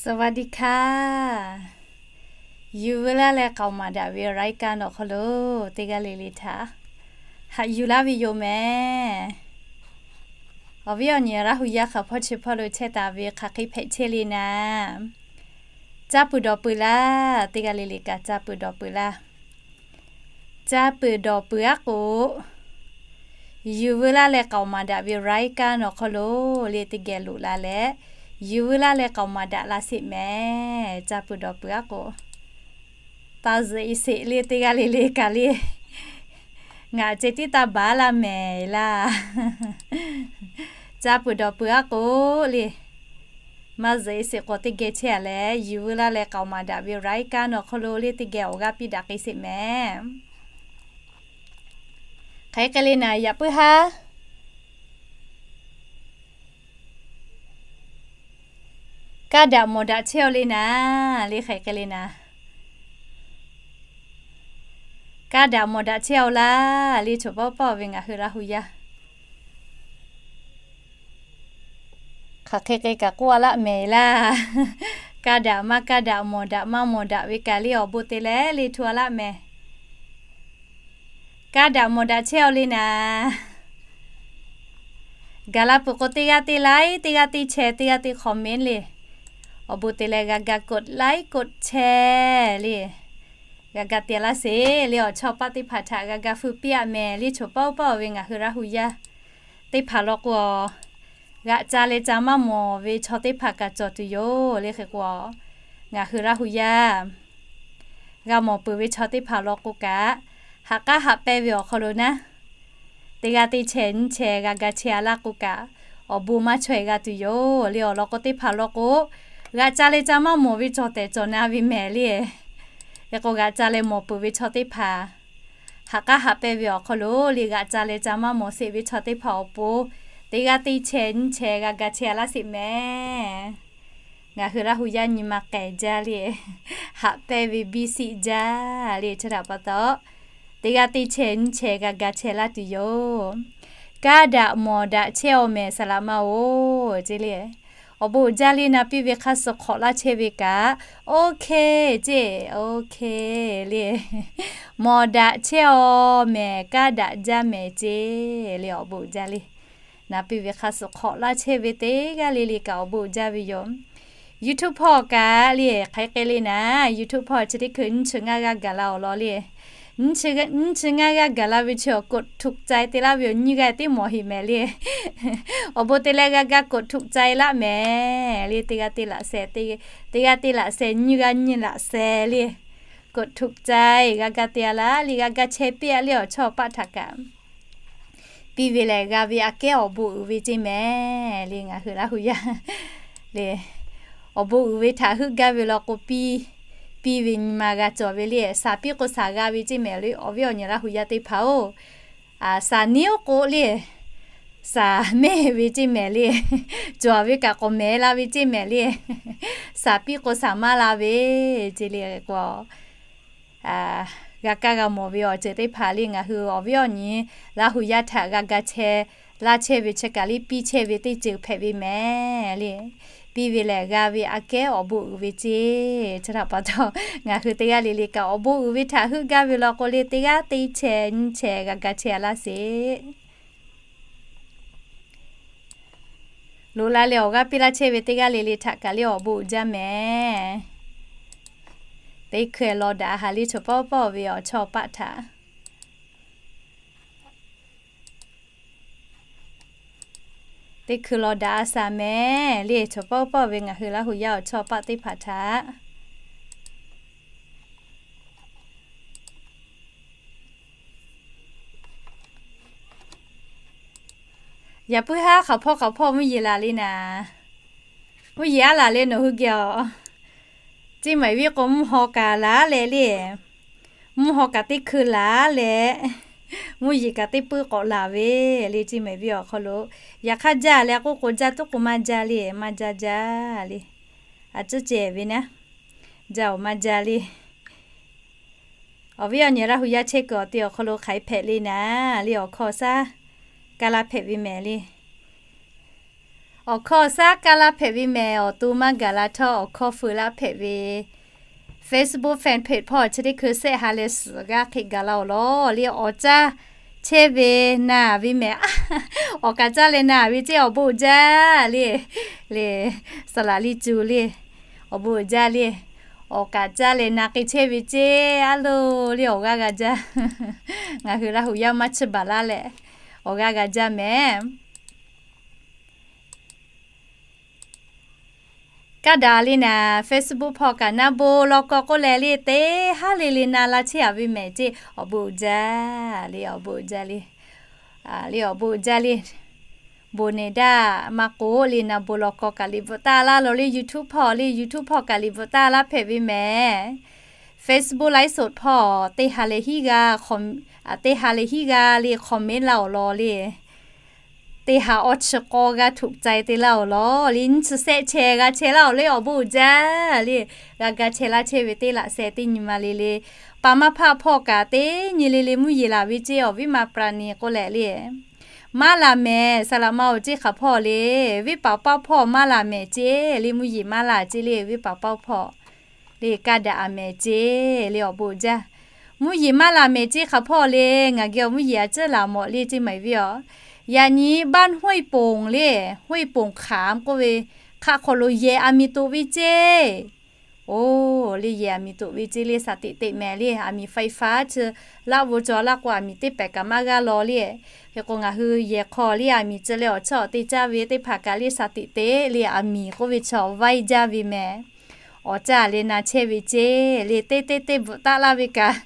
สวัสดีค่ะ Yuˬ veu laˇ leh k'aoˍ maˍ daꞈ ve รายการ awˬ hk'aw lo teˇ g'aˇ le le htaꞈ haꞈ yuˬ laˇ ve yoˬ mehˍ. Awˬ viˉ awˬ nyi Laˇ hu yaˇ hk'aˬ hpawˇ chi hpawˇ lo chehˇ taˍ ve hk'aˬ hk'e hpehꞈ chehˇ le naˍ, caˇ peuˬ dawˬ peuˬ laˇ. Teˇ g'aˇ le le kaꞈ caˇ peuˬ dawˬ peuˬ laˇ. Caˇ peuˬ dawˬ peuˬ aˉ k'o, Yuˬ veu laˇ leh k'aoˍ maˍ daꞈ ve รายการ awˬ hk'aw lo le teˇ geh loꞈ la leh, Yuˬ veu laˇ leh k'aoˍ maˍ daꞈ la sheˍ mehˍ. Caˇ peuˬ dawˬ peuˬ aˉ k'o, taˇ zuhꞈ e sheˍ le teˇ g'aˇ le le kaꞈ le. Ngaˬ ceh tiˉ taˇ baˬ laˇ mehˍ laˇ. Caˇ peuˬ dawˬ peuˬ aˉ k'o le, maˇ zuhꞈ e sheˍ k'o teˇ geh chehˇ a leh, Yuˬ veu laˇ leh k'aoˍ maˍ daꞈ ve รายการ awˬ hk'aw lo le teˇ geh awˬ g'aˇ piˇ daꞈ k'ai sheˍ mehˍ. Hk'aˬ hk'e le naˍ, yaꞈ puiˉ haˉ kaˇ daꞈ mawˬ daꞈ chehˇ aw le naˍ, le hk'aˬ hk'e le naˍ, kaˇ daꞈ mawˬ daꞈ chehˇ aw laˇ le. Choˬ paˆ paˆ ve ngaˬ hui Laˇ hu yaˇ hk'aˬ hk'e hk'e kaꞈ k'oˆ a laˆ mehˍ laˇ. Kaˇ daꞈ maˇ kaˇ daꞈ, mawˬ daꞈ maˇ mawˬ daꞈ ve kaꞈ le awˬ bon te leh le hto a laˆ mehˍ. Kaˇ daꞈ mawˬ daꞈ chehˇ aw le naˍ. Gaˬ la peuˬ k'o teˇ g'aˇ teˇ like, teˇ g'aˇ teˇ share, teˇ g'aˇ teˇ comment le. Awˬ bon te leh g'a ga กด like กด share le. G'a ga te laˇ sheˍ le. Awˬ chawˇ paˆ teˇ hpaˍ htaꞈ g'a ga feu piˇ aꞈ mehˍ le. Choˬ paˆ paˆ ve ngaˬ hui Laˇ hu yaˇ teˇ hpaˍ law k'o, g'aꞈ ca leh ca maˇ mawˬ ve chaw teˇ hpaˍ kaꞈ cawˬ tuˬ yoˬ le. Hk'e k'o, ngaˬ hui Laˇ hu yaˇ g'a mawˬ peuˬ ve chaw teˇ hpaˍ law k'o kaꞈ, haꞈ k'aˉ haꞈ pehnˇ ve awˬ hk'aw lo naˉ, teˇ g'aˇ teˇ share nyiˇ share g'a ga share a laˇ k'o kaꞈ, awˬ bon maˇ chaweh g'a tuˬ yoˬ le. Awˬ lawn k'o teˇ hpaˍ law k'o, g'aꞈ ca leh ca maˇ mawˬ ve cawˬ tehˬ cawˬ na ve mehˍ le. Hk'e k'o g'aꞈ ca leh mawˬ peuˬ ve chaw teˇ hpaˍ, haꞈ k'aˉ haꞈ pehnˇ ve awˬ hk'aw lo le g'aꞈ ca leh ca maˇ mawˬ sheˍ ve chaw teˇ hpaˍ awˬ pon, teˇ g'aˇ teˇ share nyiˇ share g'a ga share a laˇ sheˍ mehˍ. Ngaˬ hui Laˇ hu yaˇ nyi ma k'ehˬ jaˇ le. Haꞈ pehnˇ ve biˇ shiˆ jaˇ le. Chi htaꞈ pa taw, teˇ g'aˇ teˇ share nyiˇ share g'a ga share laˇ tuˬ yoˬ. Kaˇ daꞈ mawˬ daꞈ chehˇ aw mehˍ saˍ laꞈ ma oˬ ce le. Awˬ bon uiˍ jaˇ le. Na piˇ ve hk'a suh hk'awꞈ laˇ chehˇ ve kaꞈ, OK ce, OK le. Mawˬ daꞈ chehˇ aw mehˍ, kaˇ daꞈ jaˇ mehˍ ce le. Awˬ bon uiˍ jaˇ le. Na piˇ ve hk'a suh hk'awꞈ laˇ chehˇ ve teˇ g'aˇ le le kaꞈ awˬ bon uiˍ jaˇ ve yoˬ. YouTube hpawˇ kaꞈ le hk'aˬ hk'e le naˍ, YouTube hpawˇ chi teˇ hkui nyiˇ chi ngaˇ g'aˇ gaˬ la awˬ lawn le. Nyiˇ chi ngaˇ g'aˇ gaˬ la ve chi awˬ กดถูกใจ te laˇ ve awˬ nyiˇ g'aˇ teˇ mawˬ heˍ mehˍ le. Awˬ bon te leh g'a ga กดถูกใจ laˇ mehˍ le. Teˇ g'aˇ teˇ laꞈ share, teˇ g'aˇ teˇ laꞈ share, nyiˇ g'aˇ nyiˇ laꞈ share le. กดถูกใจ g'a ga te a laˇ le, g'a ga share piˇ a le. Awˬ chawˇ paˆ htaꞈ kaꞈ piˇ ve lehˬ, g'a ve aꞈ kehˉ awˬ bon uiˍ ve ceˇ mehˍ le. Ngaˬ hui Laˇ hu yaˇ le, awˬ bon uiˍ ve htaꞈ heuˆ gaˇ ve law k'o piˇ, piˇ ve nyi ma g'a cawˬ ve le. Shaˍ piˇ k'o shaˍ g'a ve ceˇ mehˍ le. Awˬ viˉ awˬ nyi Laˇ hu yaˇ teˇ hpaˍ oˬ, shaˍ niˉ oˉ k'oˆ le, shaˍ mehˇ ve ceˇ mehˍ le. Cawˬ ve kaꞈ k'awꞈ mehˍ la ve ceˇ mehˍ le. Shaˍ piˇ k'o shaˍ maˇ la ve ceˇ le k'o, g'a kaˇ g'a mawˬ ve awˬ ceuˬ teˇ hpaˍ le ngaˬ hui awˬ viˉ awˬ nyi Laˇ hu yaˇ htaꞈ g'a ga chehˇ laˇ chehˇ ve chi kaꞈ le piˇ chehˇ ve teˇ ceuˬ hpehꞈ ve mehˍ le. Piˇ ve lehˬ g'a ve aꞈ kehˉ awˬ bon uiˍ ve ceˇ. Chi htaꞈ pa taw ngaˬ hui teˇ g'aˇ le le kaꞈ awˬ bon uiˍ ve htaꞈ heuˆ gaˇ ve law k'o le teˇ g'aˇ teˇ share nyiˇ share g'a ga chehˇ a laˇ sheˍ. Loꞈ la leh awˬ g'aˇ piˇ laˇ chehˇ ve teˇ g'aˇ le le htaꞈ kaꞈ le awˬ bon uiˍ jaˇ mehˍ. Teˇ hkui law daꞈ a ha le chaw pawˆ pawˆ ve awˬ chawˇ paˆ htaꞈ teˇ hkui law daꞈ a shaˍ mehˍ le. Chaw pawˆ pawˆ ve ngaˬ hui Laˇ hu yaˇ awˬ chawˇ paˆ teˇ hpaˍ htaꞈ yaꞈ puiˉ haˉ hk'aˬ hpawˇ hk'aˬ hpawˇ mvuhˇ yeˬ laˬ le naˍ. Mvuhˇ yeˬ aˉ laˬ le nawˬ hui geh aˬ. Ceˇ mehˍ viˉ k'o mvuhˇ haw kaꞈ laˬ leh le, mvuhˇ haw kaꞈ teˇ hkui laˬ leh, mvuhˇ yeˬ kaꞈ teˇ puiˉ k'awꞈ laˬ ve le. Ceˇ mehˍ viˉ awˬ hk'aw lo yaꞈ hk'aˇ jaˇ leh k'oˆ k'o jaˇ tuˉ k'o maˇ jaˇ le, maˇ jaˇ jaˇ le. A cuˉ ceh ve naˉ, jaˇ awˬ maˇ jaˇ le. Awˬ viˉ awˬ nyi Laˇ hu yaˇ chehˇ kuiˬ awˬ te awˬ hk'aw lo hk'aˬ hk'e hpehꞈ le naˍ le. Awˬ hkawˇ shaˉ kaˇ laˇ hpehꞈ ve mehˍ le. Awˬ hkawˇ awˬ shaˉ kaˇ laˇ hpehꞈ ve mehˍ. Awˬ to maˇ gaˬ la htawˇ, awˬ hkawˇ feu laˇ hpehꞈ ve Facebook fan page hpawˇ chi teˇ hkui shehˆ ha leh suhˍ g'aˇ hk'e gaˬ la-oˬ lawˬ le. Awˬ caˇ chehˇ ve na ve mehˍ. Awˬ kaꞈ caˇ leh na ve ceˇ, awˬ bon uiˍ jaˇ le. Le, saˍ laˍ liˇ cu le. Awˬ bon uiˍ jaˇ le. Awˬ kaꞈ caˇ leh na k'ai chehˇ ve ceˇ, a loˬ le, awˬ g'aˇ g'a jaˇ. Ngaˬ hui Laˇ huˍ yaˇ maˇ chiˇ baˬ laˇ leh, awˬ g'aˇ g'a jaˇ mehˍ. Kaˇ daꞈ le naˍ, Facebook hpawˇ kaꞈ na bon law kaw k'oˆ leh le, teˇ haˉ le le na laˇ chehˇ a ve mehˍ ceˇ, awˬ bon uiˍ jaˇ le, awˬ bon uiˍ jaˇ le. Le awˬ bon uiˍ jaˇ le. Bon nehˬ daꞈ maˇ k'oˆ le, na bon law kaw kaꞈ liꞈ bvuhꞈ taˇ laˇ lawˬ le. YouTube hpawˇ le, YouTube hpawˇ kaꞈ liꞈ bvuhꞈ taˇ laˇ hpehꞈ ve mehˍ. Facebook ไลฟ์สด hpawˇ teˇ ha leh hiˉ g'a, teˇ ha leh hiˉ g'a le comment laˇ-oˬ lawˬ le. Teˇ ha awˇ chi k'awˇ g'a ถูกใจ te laˇ-oˬ lawˬ le. Nyiˇ chi shehˆ chehˇ g'a chehˇ laˇ-oˬ le, awˬ bon uiˍ jaˇ le. G'a ga chehˇ laˇ chehˇ ve teˇ laꞈ sheh teˇ nyi ma le le. Pa maˇ hpaˆ hpawˇ kaꞈ teˇ nyi le le mvuhˇ yeˬ laˬ ve ceˇ, awˬ viˉ ma ปราณี k'oˆ leh le. Maˇ laˬ mehˍ, saˍ laꞈ ma-oˬ ceˇ hk'aˬ hpawˇ le. Venˇ paˍ paˆ hpawˇ maˇ laˬ mehˍ ceˇ le, mvuhˇ yeˬ maˇ laˬ ceˇ le, venˇ paˍ paˆ hpawˇ. Le kaˇ daꞈ a mehˍ ceˇ le, awˬ bon uiˍ jaˇ. Mvuhˇ yeˬ maˇ laˬ mehˍ ceˇ hk'aˬ hpawˇ le, ngaˬ geh awˬ mvuhˇ yeˬ a ciˉ laˬ mawꞈ le ceˇ maˬ ve aˬ. Yaꞈ nyi บ้านห้วยโป่ง le, ห้วยโป่งขาม k'oˆ ve hk'aˆ hk'aw lo yehˬ aˬ miˍ toꞈ ve ceˇ. Oˬ le, yehˬ aˬ miˍ toꞈ ve ceˇ le, shaˍ teꞈ teꞈ mehˍ le, aˬ miˍ ไฟฟ้า chi laˆ vo cawˬ laˇ k'o, aˬ miˍ teˇ pehˍ kaꞈ maˇ g'aˇ law le. Hk'e k'o ngaˬ hui yehˬ hk'aw le aˬ miˍ chi leh awˬ chawˇ awˬ te caˇ ve teˇ hpaˍ kaꞈ le shaˍ teꞈ teꞈ le, aˬ miˍ k'oˆ ve chi awˬ vaiˇ jaˇ ve mehˍ. Awˬ caˇ le na chehˇ ve ceˇ le, teˇ teˇ teˇ bvuhꞈ taˆ laˇ ve kaꞈ,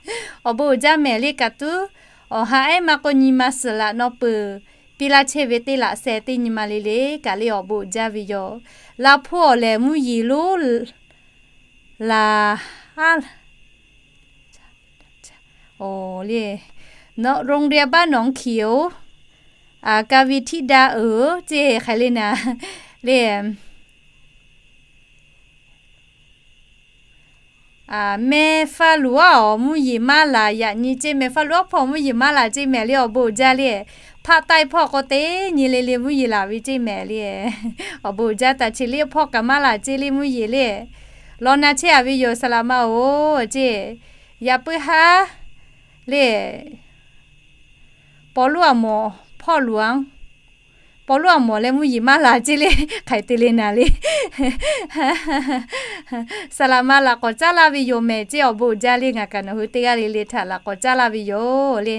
awˬ bon uiˍ jaˇ mehˍ le kaꞈ tuˉ, awˬ ha ehˉ maˇ k'o nyi ma suhˍ laꞈ nawˇ peuˬ piˇ laˇ chehˇ ve teˇ laꞈ sheh teˇ nyi ma le le kaꞈ le, awˬ bon uiˍ jaˇ ve yoˬ. Laˇ hpawˇ awˬ lehˬ mvuhˇ yeˬ lonˉ laˬ ha le, โรงเรียนบ้านหนองขีว กาวิทิดา เอ๋อ ceˇ hk'aˬ le naˍ le. Meh faˇ luˬ aˉ awˬ mvuhˇ yeˬ maˇ laˬ yaꞈ nyi ceˇ mehˍ. Faˇ luˬ aˉ hpawˇ mvuhˇ yeˬ maˇ laˬ ceˇ mehˍ le, awˬ bon uiˍ jaˇ le. Hpaˆ taiˇ hpawˇ k'o teˇ nyi le le mvuhˇ yeˬ laˬ ve ceˇ mehˍ le. Awˬ bon uiˍ jaˇ taˍ, chi le hpawˇ kaꞈ maˇ laˬ ceˇ le mvuhˇ yeˬ le. Law na chehˇ a ve yoˬ, saˍ laꞈ ma-oˬ ceˇ. Yaꞈ puiˉ haˉ le, paw luˉ aˬ mawˬ hpawˇ luˬ-anˉ, paw luˉ aˬ mawˬ leh mvuhˇ yeˬ maˇ laˬ ceˇ le, hk'aiˬ te le naˍ le. Saˍ laꞈ ma laꞈ k'awꞈ caˉ laˇ ve yoˬ mehˍ ceˇ, awˬ bon uiˍ jaˇ le. Ngaˬ kaꞈ nawˬ hui teˇ g'aˇ le le htaꞈ laꞈ k'awꞈ caˉ laˇ ve yoˬ le.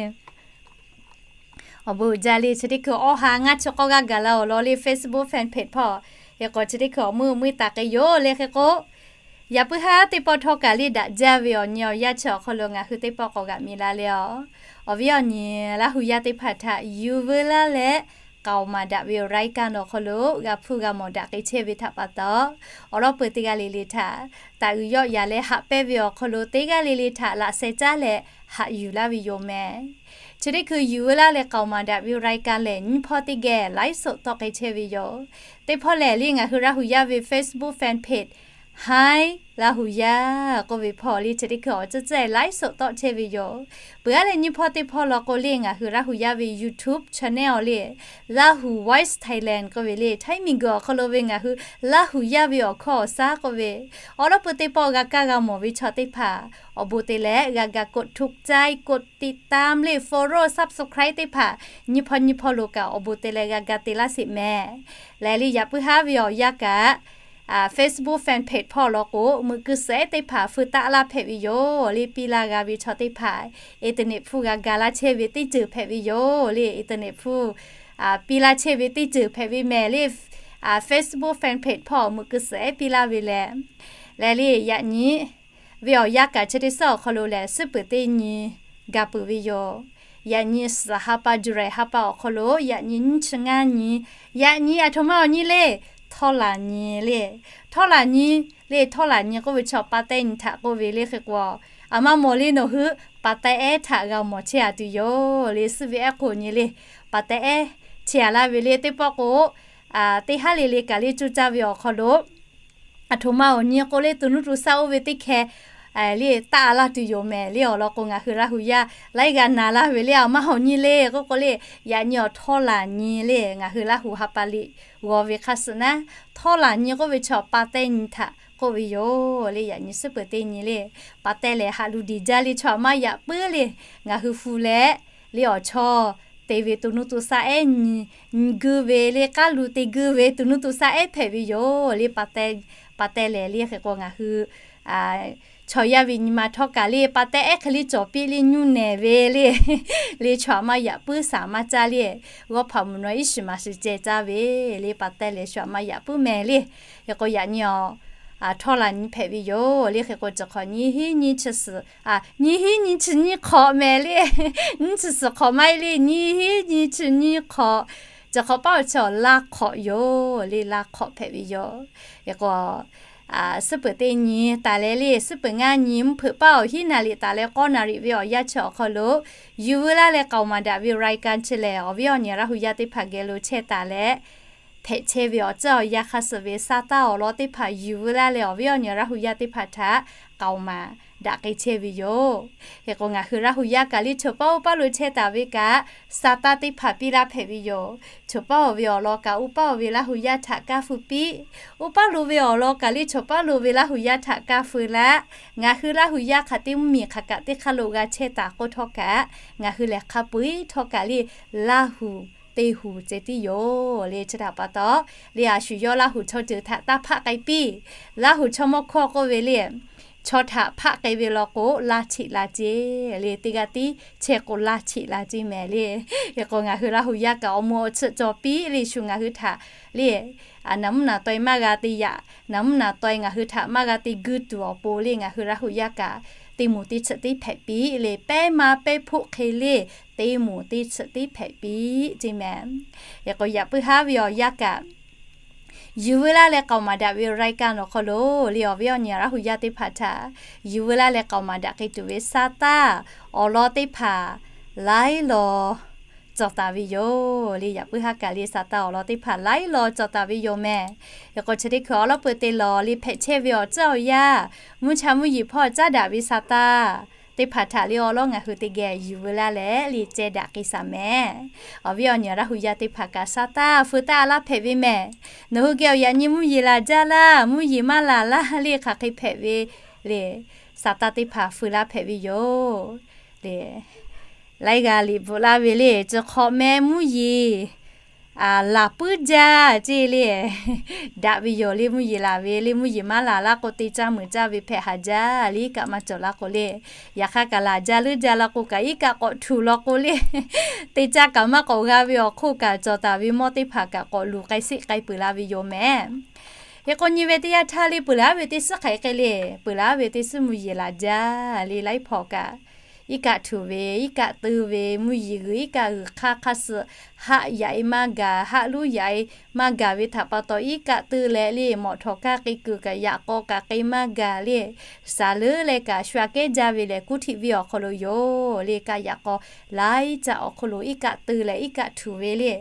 Awˬ bon uiˍ jaˇ le. Chi teˇ hkui awˇ ha ngaˇ chi k'awˇ g'aˇ gaˬ la-oˬ lawˬ le, Facebook fan page hpawˇ. Hk'e k'o chi teˇ hkui awˬ meuˇ meuˇ taˍ k'ai yoˬ le. Hk'e k'o, yaꞈ puiˉ haˉ teˇ pawˆ htawˇ kaꞈ le daꞈ jaˇ ve awˬ nyi awˬ yanˇ chi awˬ hk'aw lo ngaˬ hui teˇ pawˆ k'awꞈ g'aꞈ mi la le-oˬ. Awˬ viˉ awˬ nyi Laˇ huˍ yaˇ teˇ hpaˍ htaꞈ yuˬ veu laˇ leh, k'aoˍ maˍ daꞈ ve awˬ รายการ awˬ hk'aw lo g'a hpuˇ g'a mawˬ daꞈ k'ai chehˇ ve htaꞈ pa taw, awˬ lawn peuˬ teˇ g'aˇ le le htaꞈ taꞈ uiˍ yawˆ yaˍ leh haꞈ pehnˇ ve awˬ hk'aw lo teˇ g'aˇ le le htaꞈ laꞈ sheh caˉ leh haꞈ yuˬ laˇ ve yoˬ mehˍ. Chi teˇ hkui yuˬ veu laˇ leh k'aoˍ maˍ daꞈ ve awˬ รายการ lehˬ, nyiˇ hpawˇ teˇ geh ไลฟ์สด tawˆ k'ai chehˇ ve yoˬ. Teˇ hpawˇ lehˬ le, ngaˬ hui Laˇ huˍ yaˇ ve Facebook fan page Hi Laˇ huˍ yaˇ k'oˆ ve hpawˇ le, chi teˇ hkui awˬ ceuˬ ceuˬ ไลฟ์สด tawˆ chehˇ ve yoˬ. Peuˬ aˉ leh nyiˇ hpawˇ teˇ hpawˇ law k'o le, ngaˬ hui Laˇ huˍ yaˇ ve YouTube channel le, Lahu Voice Thailand k'oˆ ve le, Htaiˇ miˬguiˬ awˬ hk'aw lo ve ngaˬ hui Laˇ huˍ yaˇ ve awˬ hkawˇ awˬ shaˉ k'oˆ ve, awˬ lawn peuˬ teˇ pawˆ g'a kaˇ g'a mawˬ ve chaw teˇ hpaˍ awˬ bon te leh g'a ga กดถูกใจ, กดติดตาม le, follow, subscribe teˇ hpaˍ nyiˇ hpawˇ nyiˇ hpawˇ lo kaꞈ awˬ bon te leh g'a ga te laˇ sheˍ mehˍ. Lehˬ le, yaꞈ puiˉ haˉ ve awˬ yanˇ kaꞈ, Facebook fan page hpawˇ law k'o, meuꞈ keu suhˍ ehˉ teˇ hpaˍ feu taˆ laˇ hpehꞈ ve yoˬ le. Piˇ laˇ g'a ve chaw teˇ hpaˍ internet hpfuhˇ g'a ga laˇ chehˇ ve teˇ ceuˬ hpehꞈ ve yoˬ le. Internet hpfuhˇ piˇ laˇ chehˇ ve teˇ ceuˬ hpehꞈ ve mehˍ le. Facebook fan page hpawˇ meuꞈ keu suhˍ ehˉ piˇ laˇ ve lehˬ, lehˬ le, yaꞈ nyi ve awˬ yanˇ kaꞈ chi teˇ suhˉ awˬ hk'aw lo lehˬ, suhˉ peuˬ teˇ nyi ga peuˬ ve yoˬ. Yaꞈ nyi suhˍ ha pa, July ha pa awˬ hk'aw lo yaꞈ nyi nyiˇ chi ngaˇ nyi, yaꞈ nyi aˬ htoꞈ ma awˬ nyi le, htawˇ laˬ nyi le. Htawˇ laˬ nyi le, htawˇ laˬ nyi k'oˆ ve chaw pa taiˇ nyi htaꞈ k'oˆ ve le. Hk'e k'o, aˬ ma mawˬ le, nawˬ hui pa taiˇ ehˉ htaꞈ g'a mawˬ chehˇ a tuˬ yoˬ le. Suhˉ ve ehˉ k'oˆ nyi le, pa taiˇ ehˉ chehˇ a laˇ ve le. Teˇ pawˆ k'o, teˇ haˉ le le kaꞈ le cuˇ caˇ ve awˬ hk'aw lo, aˬ htoꞈ ma awˬ nyi k'o le, to nuˇ to shaˆ oˇ ve teˇ hkeh le taˆ laˇ tuˬ yoˬ mehˍ le. Awˬ lawn k'o, ngaˬ hui Laˇ hu yaˇ laiˉ g'aˇ na laˇ ve le, a maˇ hawˬ nyi le k'oˆ k'o le, yaꞈ nyi awˬ htawˇ laˬ nyi le, ngaˬ hui Laˇ hu ha pa liꞈ g'aw ve hk'aˇ suh naˉ, htawˇ laˬ nyi k'oˆ ve chaw pa teh nyi htaꞈ k'oˆ ve yoˬ le. Yaꞈ nyi suhˉ peuˬ teˇ nyi le, pa teh lehˬ haꞈ luˬ diˬ jaˇ le, chaw aꞈ maˇ yaꞈ puiˉ le, ngaˬ hui hu leh le awˬ chawˇ te ve to nuˇ to shaˆ ehˉ nyi, nyi guˇ ve le, k'aˉ lu te guˇ ve to nuˇ to shaˆ ehˉ hpehꞈ ve yoˬ le. Pa teh lehˬ le hk'e k'o ngaˬ hui chaw yaˇ ve nyi ma htawˇ kaꞈ le pa teh ehˉ hk'e le cawˬ piˇ le, nyuˇ nehˬ ve le, le chaw aꞈ maˇ yaꞈ puiˉ, shaˍ maˇ caˇ le, g'awˇ hpaꞈ mvuhˬ nawˬ iˉ shiˍ maˍ shiˍ ceh caˇ ve le, pa teh lehˬ chaw aꞈ maˇ yaꞈ puiˉ mehˍ le. Hk'e k'o yaꞈ nyi awˬ htawˇ laˬ nyi hpehꞈ ve yoˬ le. Hk'e k'o chi hk'awꞈ nyiˇ hinˉ nyiˇ chi suhˍ, nyiˇ hinˉ nyiˇ chi nyiˇ hk'awꞈ mehˍ le, nyiˇ chi suhˍ hk'awꞈ maˇ heˆ le, nyiˇ hinˉ nyiˇ chi nyiˇ hk'awꞈ, chi hk'awꞈ paˉ awˬ chi awˬ laˇ hk'awꞈ yoˬ le, laˇ hk'awꞈ hpehꞈ ve yoˬ. Hk'e k'o suhˉ peuˬ teˇ nyi taˍ leh le, suhˉ peuˬ ngaˇ nyi mvuhˇ hpeuꞈ paˉ awˬ hiˉ naˍ riˍ taˍ leh k'awˇ naˍ riˍ ve awˬ yanˇ chi awˬ hk'aw lo, yuˬ veu laˇ leh k'aoˍ maˍ daꞈ ve raiˍ kaˇ chi lehˬ, awˬ viˉ awˬ nyi Laˇ hu yaˇ teˇ hpaˍ geh lo chehˇ taˍ leh, hpehꞈ chehˇ ve awˬ tcuhˉ awˬ yanˇ hk'a suhˍ ve sa taˇ awˬ lawn teˇ hpaˍ yuˬ veu laˇ leh, awˬ viˉ awˬ nyi Laˇ hu yaˇ teˇ hpaˍ htaꞈ k'aoˍ maˍ daꞈ k'ai chehˇ ve yoˬ. Hk'e k'o ngaˬ hui Laˇ hu yaˇ kaꞈ le choˬ paˉ oˇ paˉ lo chehˇ taˍ ve kaꞈ, sa taˇ teˇ hpaˍ piˇ laˇ hpehꞈ ve yoˬ. Choˬ paˉ oˬ ve awˬ lawn kaꞈ oˇ paˉ oˬ ve Laˇ hu yaˇ htaꞈ kaˇ feu piˇ, oˇ paˉ lo ve awˬ lawn kaꞈ le choˬ paˉ lo ve Laˇ hu yaˇ htaꞈ kaˇ feu laˇ. Ngaˬ hui Laˇ hu yaˇ hk'aˬ teˇ mvuhˇ miˬ hk'aˬ kaꞈ teˇ hk'aˇ lo g'a chehˇ taˍ k'oˆ htawˇ kaꞈ, ngaˬ hui lehˬ hk'a peu eˬ htawˇ kaꞈ le Laˇ hu te hu ceh tiˉ yoˬ le. Chi htaꞈ pa taw le, a shu yawˇ Laˇ hu chaw ceuˬ htaꞈ taˇ hpaˆ k'ai piˇ. Laˇ hu chaw mawˇ hkawˇ k'oˆ ve le, chaw htaꞈ hpaˆ k'ai ve law k'o laˇ cheꞈ la ceˇ le, teˇ g'aˇ tiˉ chehˇ k'o laˇ cheꞈ la ceˇ mehˍ le. Hk'e k'o ngaˬ hui Laˇ hu yaˇ kaꞈ awˬ moˍ awˬ tsuhꞈ cawˬ piˇ le, shu ngaˬ hui htaꞈ le naˍ mvuhˇ naˍ taweh maˇ g'a te yaꞈ, naˍ mvuhˇ naˍ taweh ngaˬ hui htaꞈ maˇ g'a te guˇ tuˬ awˬ pon le, ngaˬ hui Laˇ hu yaˇ kaꞈ teˇ moˍ teˇ tsuhꞈ tiˉ hpehꞈ piˇ le, pehˉ maˇ pehˉ hpoˆ hk'e le teˇ moˍ teˇ tsuhꞈ tiˉ hpehꞈ piˇ ceˇ mehˍ. Hk'e k'o yaꞈ puiˉ haˉ ve awˬ yanˇ kaꞈ yuˬ veu laˇ leh k'aoˍ maˍ daꞈ ve รายการ awˬ hk'aw lo le, awˬ viˉ awˬ nyi Laˇ hu yaˇ teˇ hpaˍ htaꞈ yuˬ veu laˇ leh k'aoˍ maˍ daꞈ k'ai tuˬ ve sa taˇ awˬ lawn teˇ hpaˍ laiˉ law cawˬ taˍ ve yoˬ le. Yaꞈ puiˉ haˉ kaꞈ le sa taˇ awˬ lawn teˇ hpaˍ laiˉ law cawˬ taˍ ve yoˬ mehˍ. Hk'e k'o chi teˇ hkui awˬ lawn peuˬ te lawˬ le hpehꞈ chehˇ ve awˬ tcuhˉ awˬ yanˇ, mvuhˇ cha mvuhˇ yeˬ hpawˇ caˉ daꞈ ve sa taˇ teˇ hpaˍ htaꞈ le awˬ lawn ngaˬ hui teˇ geh yuˬ veu laˇ leh le ceh daꞈ k'ai shaˍ mehˍ. Awˬ viˉ awˬ nyi Laˇ hu yaˇ teˇ hpaˍ kaꞈ sa taˇ feu taˇ laˇ hpehꞈ ve mehˍ. Nawˬ hui geh awˬ yaꞈ nyi mvuhˇ yeˬ laˬ jaˇ laˇ, mvuhˇ yeˬ maˇ laˬ laˇ le hk'aˬ hk'e hpehꞈ ve le, sa taˇ teˇ hpaˍ feu laˇ hpehꞈ ve yoˬ le. Laiˉ g'a liꞈ bvuhꞈ laˇ ve le, chi hk'awꞈ meh mvuhˇ yeˬ laˬ puiˉ jaˇ ceˇ le. Daꞈ ve yoˬ le, mvuhˇ yeˬ laˬ ve le, mvuhˇ yeˬ maˇ laˬ laˇ k'o te caˇ meuˍ caˇ ve hpehꞈ haˍ jaˇ le, iˉ kaˆ maˇ cawˬ laˇ k'o le. Yaꞈ hk'aˇ kaꞈ laˬ jaˇ leuˉ jaˇ laˇ k'o kaꞈ iˉ kaˆ k'awꞈ htuꞈ law k'o le, te caˇ kaꞈ maˇ k'awꞈ g'a ve awˬ hk'oˆ kaꞈ cawˬ taˍ ve mawˇ teˇ hpaˍ kaꞈ k'awꞈ luˬ k'ai sheˆ k'ai peuˬ la ve yoˬ mehˍ. Hk'e k'o nyi ve teˇ yanˇ htaˇ le peuˬ laˇ ve teˇ suhˉ hk'aˬ hk'e le, peuˬ laˇ ve teˇ suhˉ mvuhˇ yeˬ laˬ jaˇ le, laiˉ hpaw kaꞈ iˉ kaˆ htuꞈ ve, iˉ kaˆ teu ve, mvuhˇ yeˬ g'uiˬ iˉ kaˆ g'uiˬ hk'aˇ hk'aˇ suh haˆ yaꞈ e maˇ gaˬ, haˆ luˉ yaꞈ e maˇ gaˬ ve htaꞈ pa taw iˉ kaˆ teu leh le mawꞈ htawˍ kaˇ k'e kuiˬ kaꞈ yaꞈ k'aw kaꞈ k'e maˇ gaˬ le, shaˍ leuˉ leh kaꞈ shu aꞈ kehˉ jaˇ ve lehˬ kuˇ htiꞈ viˇ awˬ hk'aw lo yoˬ le. Kaꞈ yaꞈ k'aw laiˉ caˆ awˬ hk'aw lo iˉ kaˆ teu leh iˉ kaˆ htuꞈ ve le,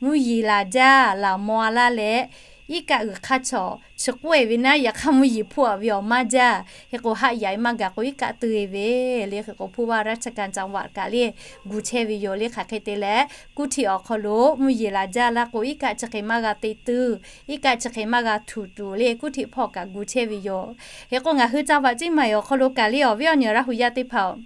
mvuhˇ yeˬ laˬ jaˇ laˬ maw laˇ leh iˉ kaˆ g'uiˬ hk'aˇ chaw chi k'oˆ e ve naˉ, yaꞈ hk'aˇ mvuhˇ yeˬ hpoˆ a ve awˬ maˇ jaˇ. Hk'e k'o haˆ yaꞈ e maˇ gaˬ k'o iˉ kaˆ teu e ve le. Hk'e k'o ผู้ว่าราชการจังหวัด kaꞈ le gu chehˇ ve yoˬ le. Hk'aˬ hk'e te leh kuˇ htiꞈ awˬ hk'aw lo mvuhˇ yeˬ laˬ jaˇ laˇ k'o iˉ kaˆ chi hk'e maˇ g'a te teu, iˉ kaˆ chi hk'e maˇ g'a htuꞈ tuˬ le kuˇ htiꞈ hpawˇ kaꞈ gu chehˇ ve yoˬ. Hk'e k'o ngaˬ hui จังหวัดเชียงใหม่ awˬ hk'aw lo kaꞈ le awˬ viˉ awˬ nyi Laˇ hu yaˇ teˇ hpaˍ-oˬ,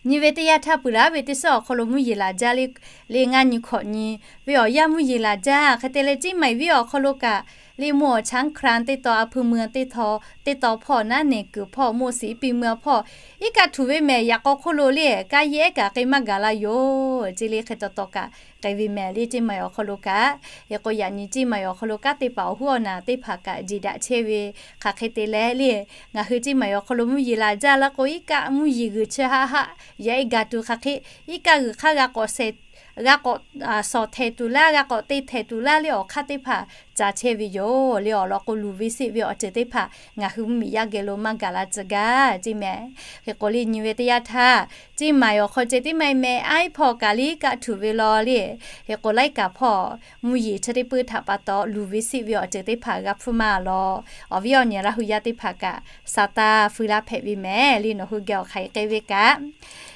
nyi ve teˇ yanˇ htaˇ peuˬ laˇ ve teˇ suhˉ awˬ hk'aw lo mvuhˇ yeˬ laˬ jaˇ le, le ngaˇ nyi hkawꞈ nyi ve awˬ yanˇ mvuhˇ yeˬ laˬ jaˇ. Hk'e te leh เชียงใหม่ viˇ awˬ hk'aw lo kaꞈ le แม่ฮ่องสอน teˇ taw, อำเภอเมือง teˇ taw, teˇ taw hpawˇ naˉ แม่ฮ่องสอน hpawˇ, แม่ฮ่องสอน hpawˇ iˉ kaˆ htuꞈ ve mehˍ. Yaꞈ k'aw hk'oˆ lo le kaˇ yehˉ kaꞈ k'e maˇ gaˬ la yoˬ ceˇ le. Hk'e taw taw kaꞈ k'e ve mehˍ le เชียงใหม่ awˬ hk'aw lo kaꞈ. Hk'e k'o yaꞈ nyi เชียงใหม่ awˬ hk'aw lo kanˉ teˇ hpaˍ awˬ huˉ awˬ naˍ teˇ hpaˍ kaꞈ jeˬ daꞈ chehˇ ve hk'aˬ hk'e te leh le ngaˬ hui เชียงใหม่ awˬ hk'aw lo mvuhˇ yeˬ laˬ jaˇ laˇ k'o iˉ kaˆ mvuhˇ yeˬ g'uiˬ chi haˆ haˆ yaꞈ e gaˬ tuˬ hk'aˬ hk'e iˉ kaˆ g'uiˬ hk'aˇ g'a k'awꞈ sheh g'a k'awꞈ shawˍ htehˍ tuˬ laˇ, g'a k'awꞈ te htehˍ tuˬ laˇ le awˬ hk'aˇ teˇ hpaˍ ca chehˇ ve yoˬ le. Awˬ lawn k'o, luˬ ve seˆ ve awˬ ceuˬ teˇ hpaˍ ngaˬ hui mvuhˇmiˬ yaˇ geh lo maˇ gaˬ la tcuh gaˇ ceˇ mehˍ. Hk'e k'o le, nyi ve teˇ yanˇ htaˇ, ceˇ maiˍ awˬ hk'aw ceh tiˉ maˇ mehˍ, iˉ hpawˇ kaꞈ liˇ kaˆ htuꞈ ve law le. Hk'e k'o, laiˉ kaꞈ hpawˇ mvuhˇ yeˬ chi teˇ puiˉ htaꞈ pa taw luˬ ve seˆ ve awˬ ceuˬ teˇ hpaˍ g'a hpfuhˇ maˇ law. Awˬ viˉ awˬ nyi Laˇ hu yaˇ teˇ hpaˍ kaꞈ sa taˇ fui laˇ hpehꞈ ve mehˍ le, nawˬ hui geh awˬ hk'aˬ hk'e k'ai ve kaꞈ.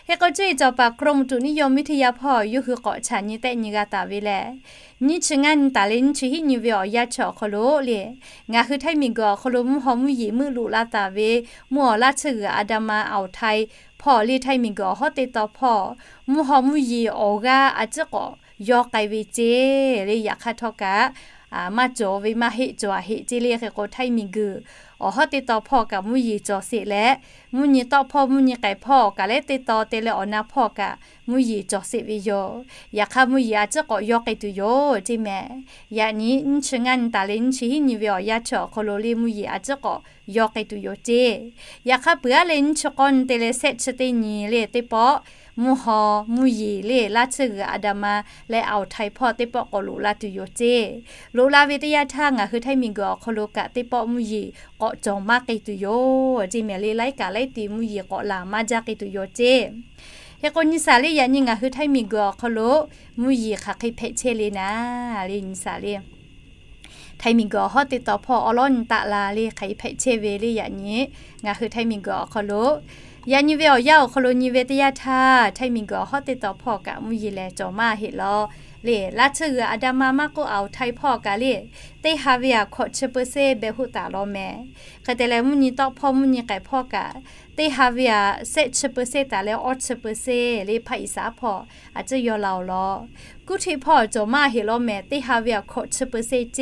Hk'e k'o, cuˇ yiˍ cawˬ paˍ กรมอุตุนิยมวิทยา hpawˇ yawˇ hui k'awꞈ chaꞈ nyi tehˆ nyi g'a taˍ ve lehˬ, nyiˇ chi ngaˇ nyi taˍ leh nyiˇ chi hiˆ nyi ve awˬ yanˇ chi awˬ hk'aw lo le, ngaˬ hui htaiˇ miˬguiˬ awˬ hk'aw lo mvuhˇ haw mvuhˇ yeˬ meuˆ loꞈ la taˍ ve mvuhˇ awˬ laˇ tsuhˇ g'uiˬ อันดามัน อ่าวไทย hpawˇ le, htaiˇ miˬguiˬ awˬ hawˉ teˇ taw hpawˇ mvuhˇ haw mvuhˇ yeˬ awˬ g'aˇ a ciˉ k'awꞈ yaw k'ai ve ceˇ le. Yaꞈ hk'aˇ htawˇ kaꞈ maˇ cawˬ ve maˇ heˆ, cawˬ a heˆ ceˇ le. Hk'e k'o, htaiˇ miˬguiˬ awˬ hawˉ teˇ taw hpawˇ kaꞈ mvuhˇ yeˬ cawˬ sheˍ leh, mvuhˇ nyi tawˆ hpawˇ mvuhˇ nyi k'ai hpawˇ kaꞈ leh teˇ taw te leh awˬ na hpawˇ kaꞈ mvuhˇ yeˬ cawˬ sheˍ ve yoˬ. Yaꞈ hk'aˇ, mvuhˇ yeˬ a ciˉ k'awꞈ yaw k'ai tuˬ yoˬ ceˇ mehˍ. Yaꞈ nyi nyiˇ chi ngaˇ nyi taˍ leh nyiˇ chi hiˆ nyi ve awˬ yanˇ chi awˬ hk'aw lo le mvuhˇ yeˬ a ciˉ k'awꞈ yaw k'ai tuˬ yoˬ ceˇ. Yaꞈ hk'aˇ, peuˬ aˉ leh nyiˇ chi k'awˇ nyi te leh shehˆ chi teˇ nyi le teˇ pawˆ mvuhˇ haw mvuhˇ yeˬ le laˇ tsuhˇ g'uiˬ อันดามัน leh อ่าวไทย hpawˇ teˇ pawˆ k'awꞈ loꞈ la tuˬ yoˬ ceˇ. Loꞈ la ve teˇ yanˇ htaˇ, ngaˬ hui htaiˇ miˬguiˬ awˬ hk'aw lo kaꞈ teˇ pawˆ mvuhˇ yeˬ k'awꞈ cawˬ maˇ k'ai tuˬ yoˬ ceˇ mehˍ le. Laiˉ kaꞈ laiˉ ti mvuhˇ yeˬ k'awꞈ laˬ maˇ jaˇ k'ai tuˬ yoˬ ceˇ. Hk'e k'o, nyi saˍ le, yaꞈ nyi ngaˬ hui htaiˇ miˬguiˬ awˬ hk'aw lo mvuhˇ yeˬ hk'aˬ hk'e hpehꞈ chehˇ le naˍ le, nyi saˍ le. Htaiˇ miˬguiˬ awˬ hawˉ teˇ taw hpawˇ awˉ lawˉ nyi taˆ la le hk'aˬ hk'e hpehꞈ chehˇ ve le. Yaꞈ nyi ngaˬ hui htaiˇ miˬguiˬ awˬ hk'aw lo, yaꞈ nyi ve awˬ yanˇ awˬ hk'aw lo nyi ve teˇ yanˇ htaˇ, htaiˇ miˬguiˬ awˬ hawˉ teˇ taw hpawˇ kaꞈ mvuhˇ yeˬ lehˬ cawˬ maˇ heˆ law le. Laˇ tsuhˇ g'uiˬ อันดามัน maˇ k'oˆ อ่าวไทย hpawˇ kaꞈ le, teˇ ha ve aꞈ hkawꞈ chi เปอร์เซ็นต์ beh hoˆ taˍ law mehˍ. Hk'e te leh, mvuhˇ nyi tawˆ hpawˇ mvuhˇ nyi k'ai hpawˇ kaꞈ teˇ ha ve aꞈ shehˆ chi เปอร์เซ็นต์ taˍ leh awˇ chi เปอร์เซ็นต์ le hpaˇ iˍ saˍ hpawˇ a ciˉ yaw la awˬ lawn. Kuˇ hteˆ hpawˇ cawˬ maˇ heˆ law mehˍ, teˇ ha ve aꞈ hkawꞈ chi เปอร์เซ็นต์ ceˇ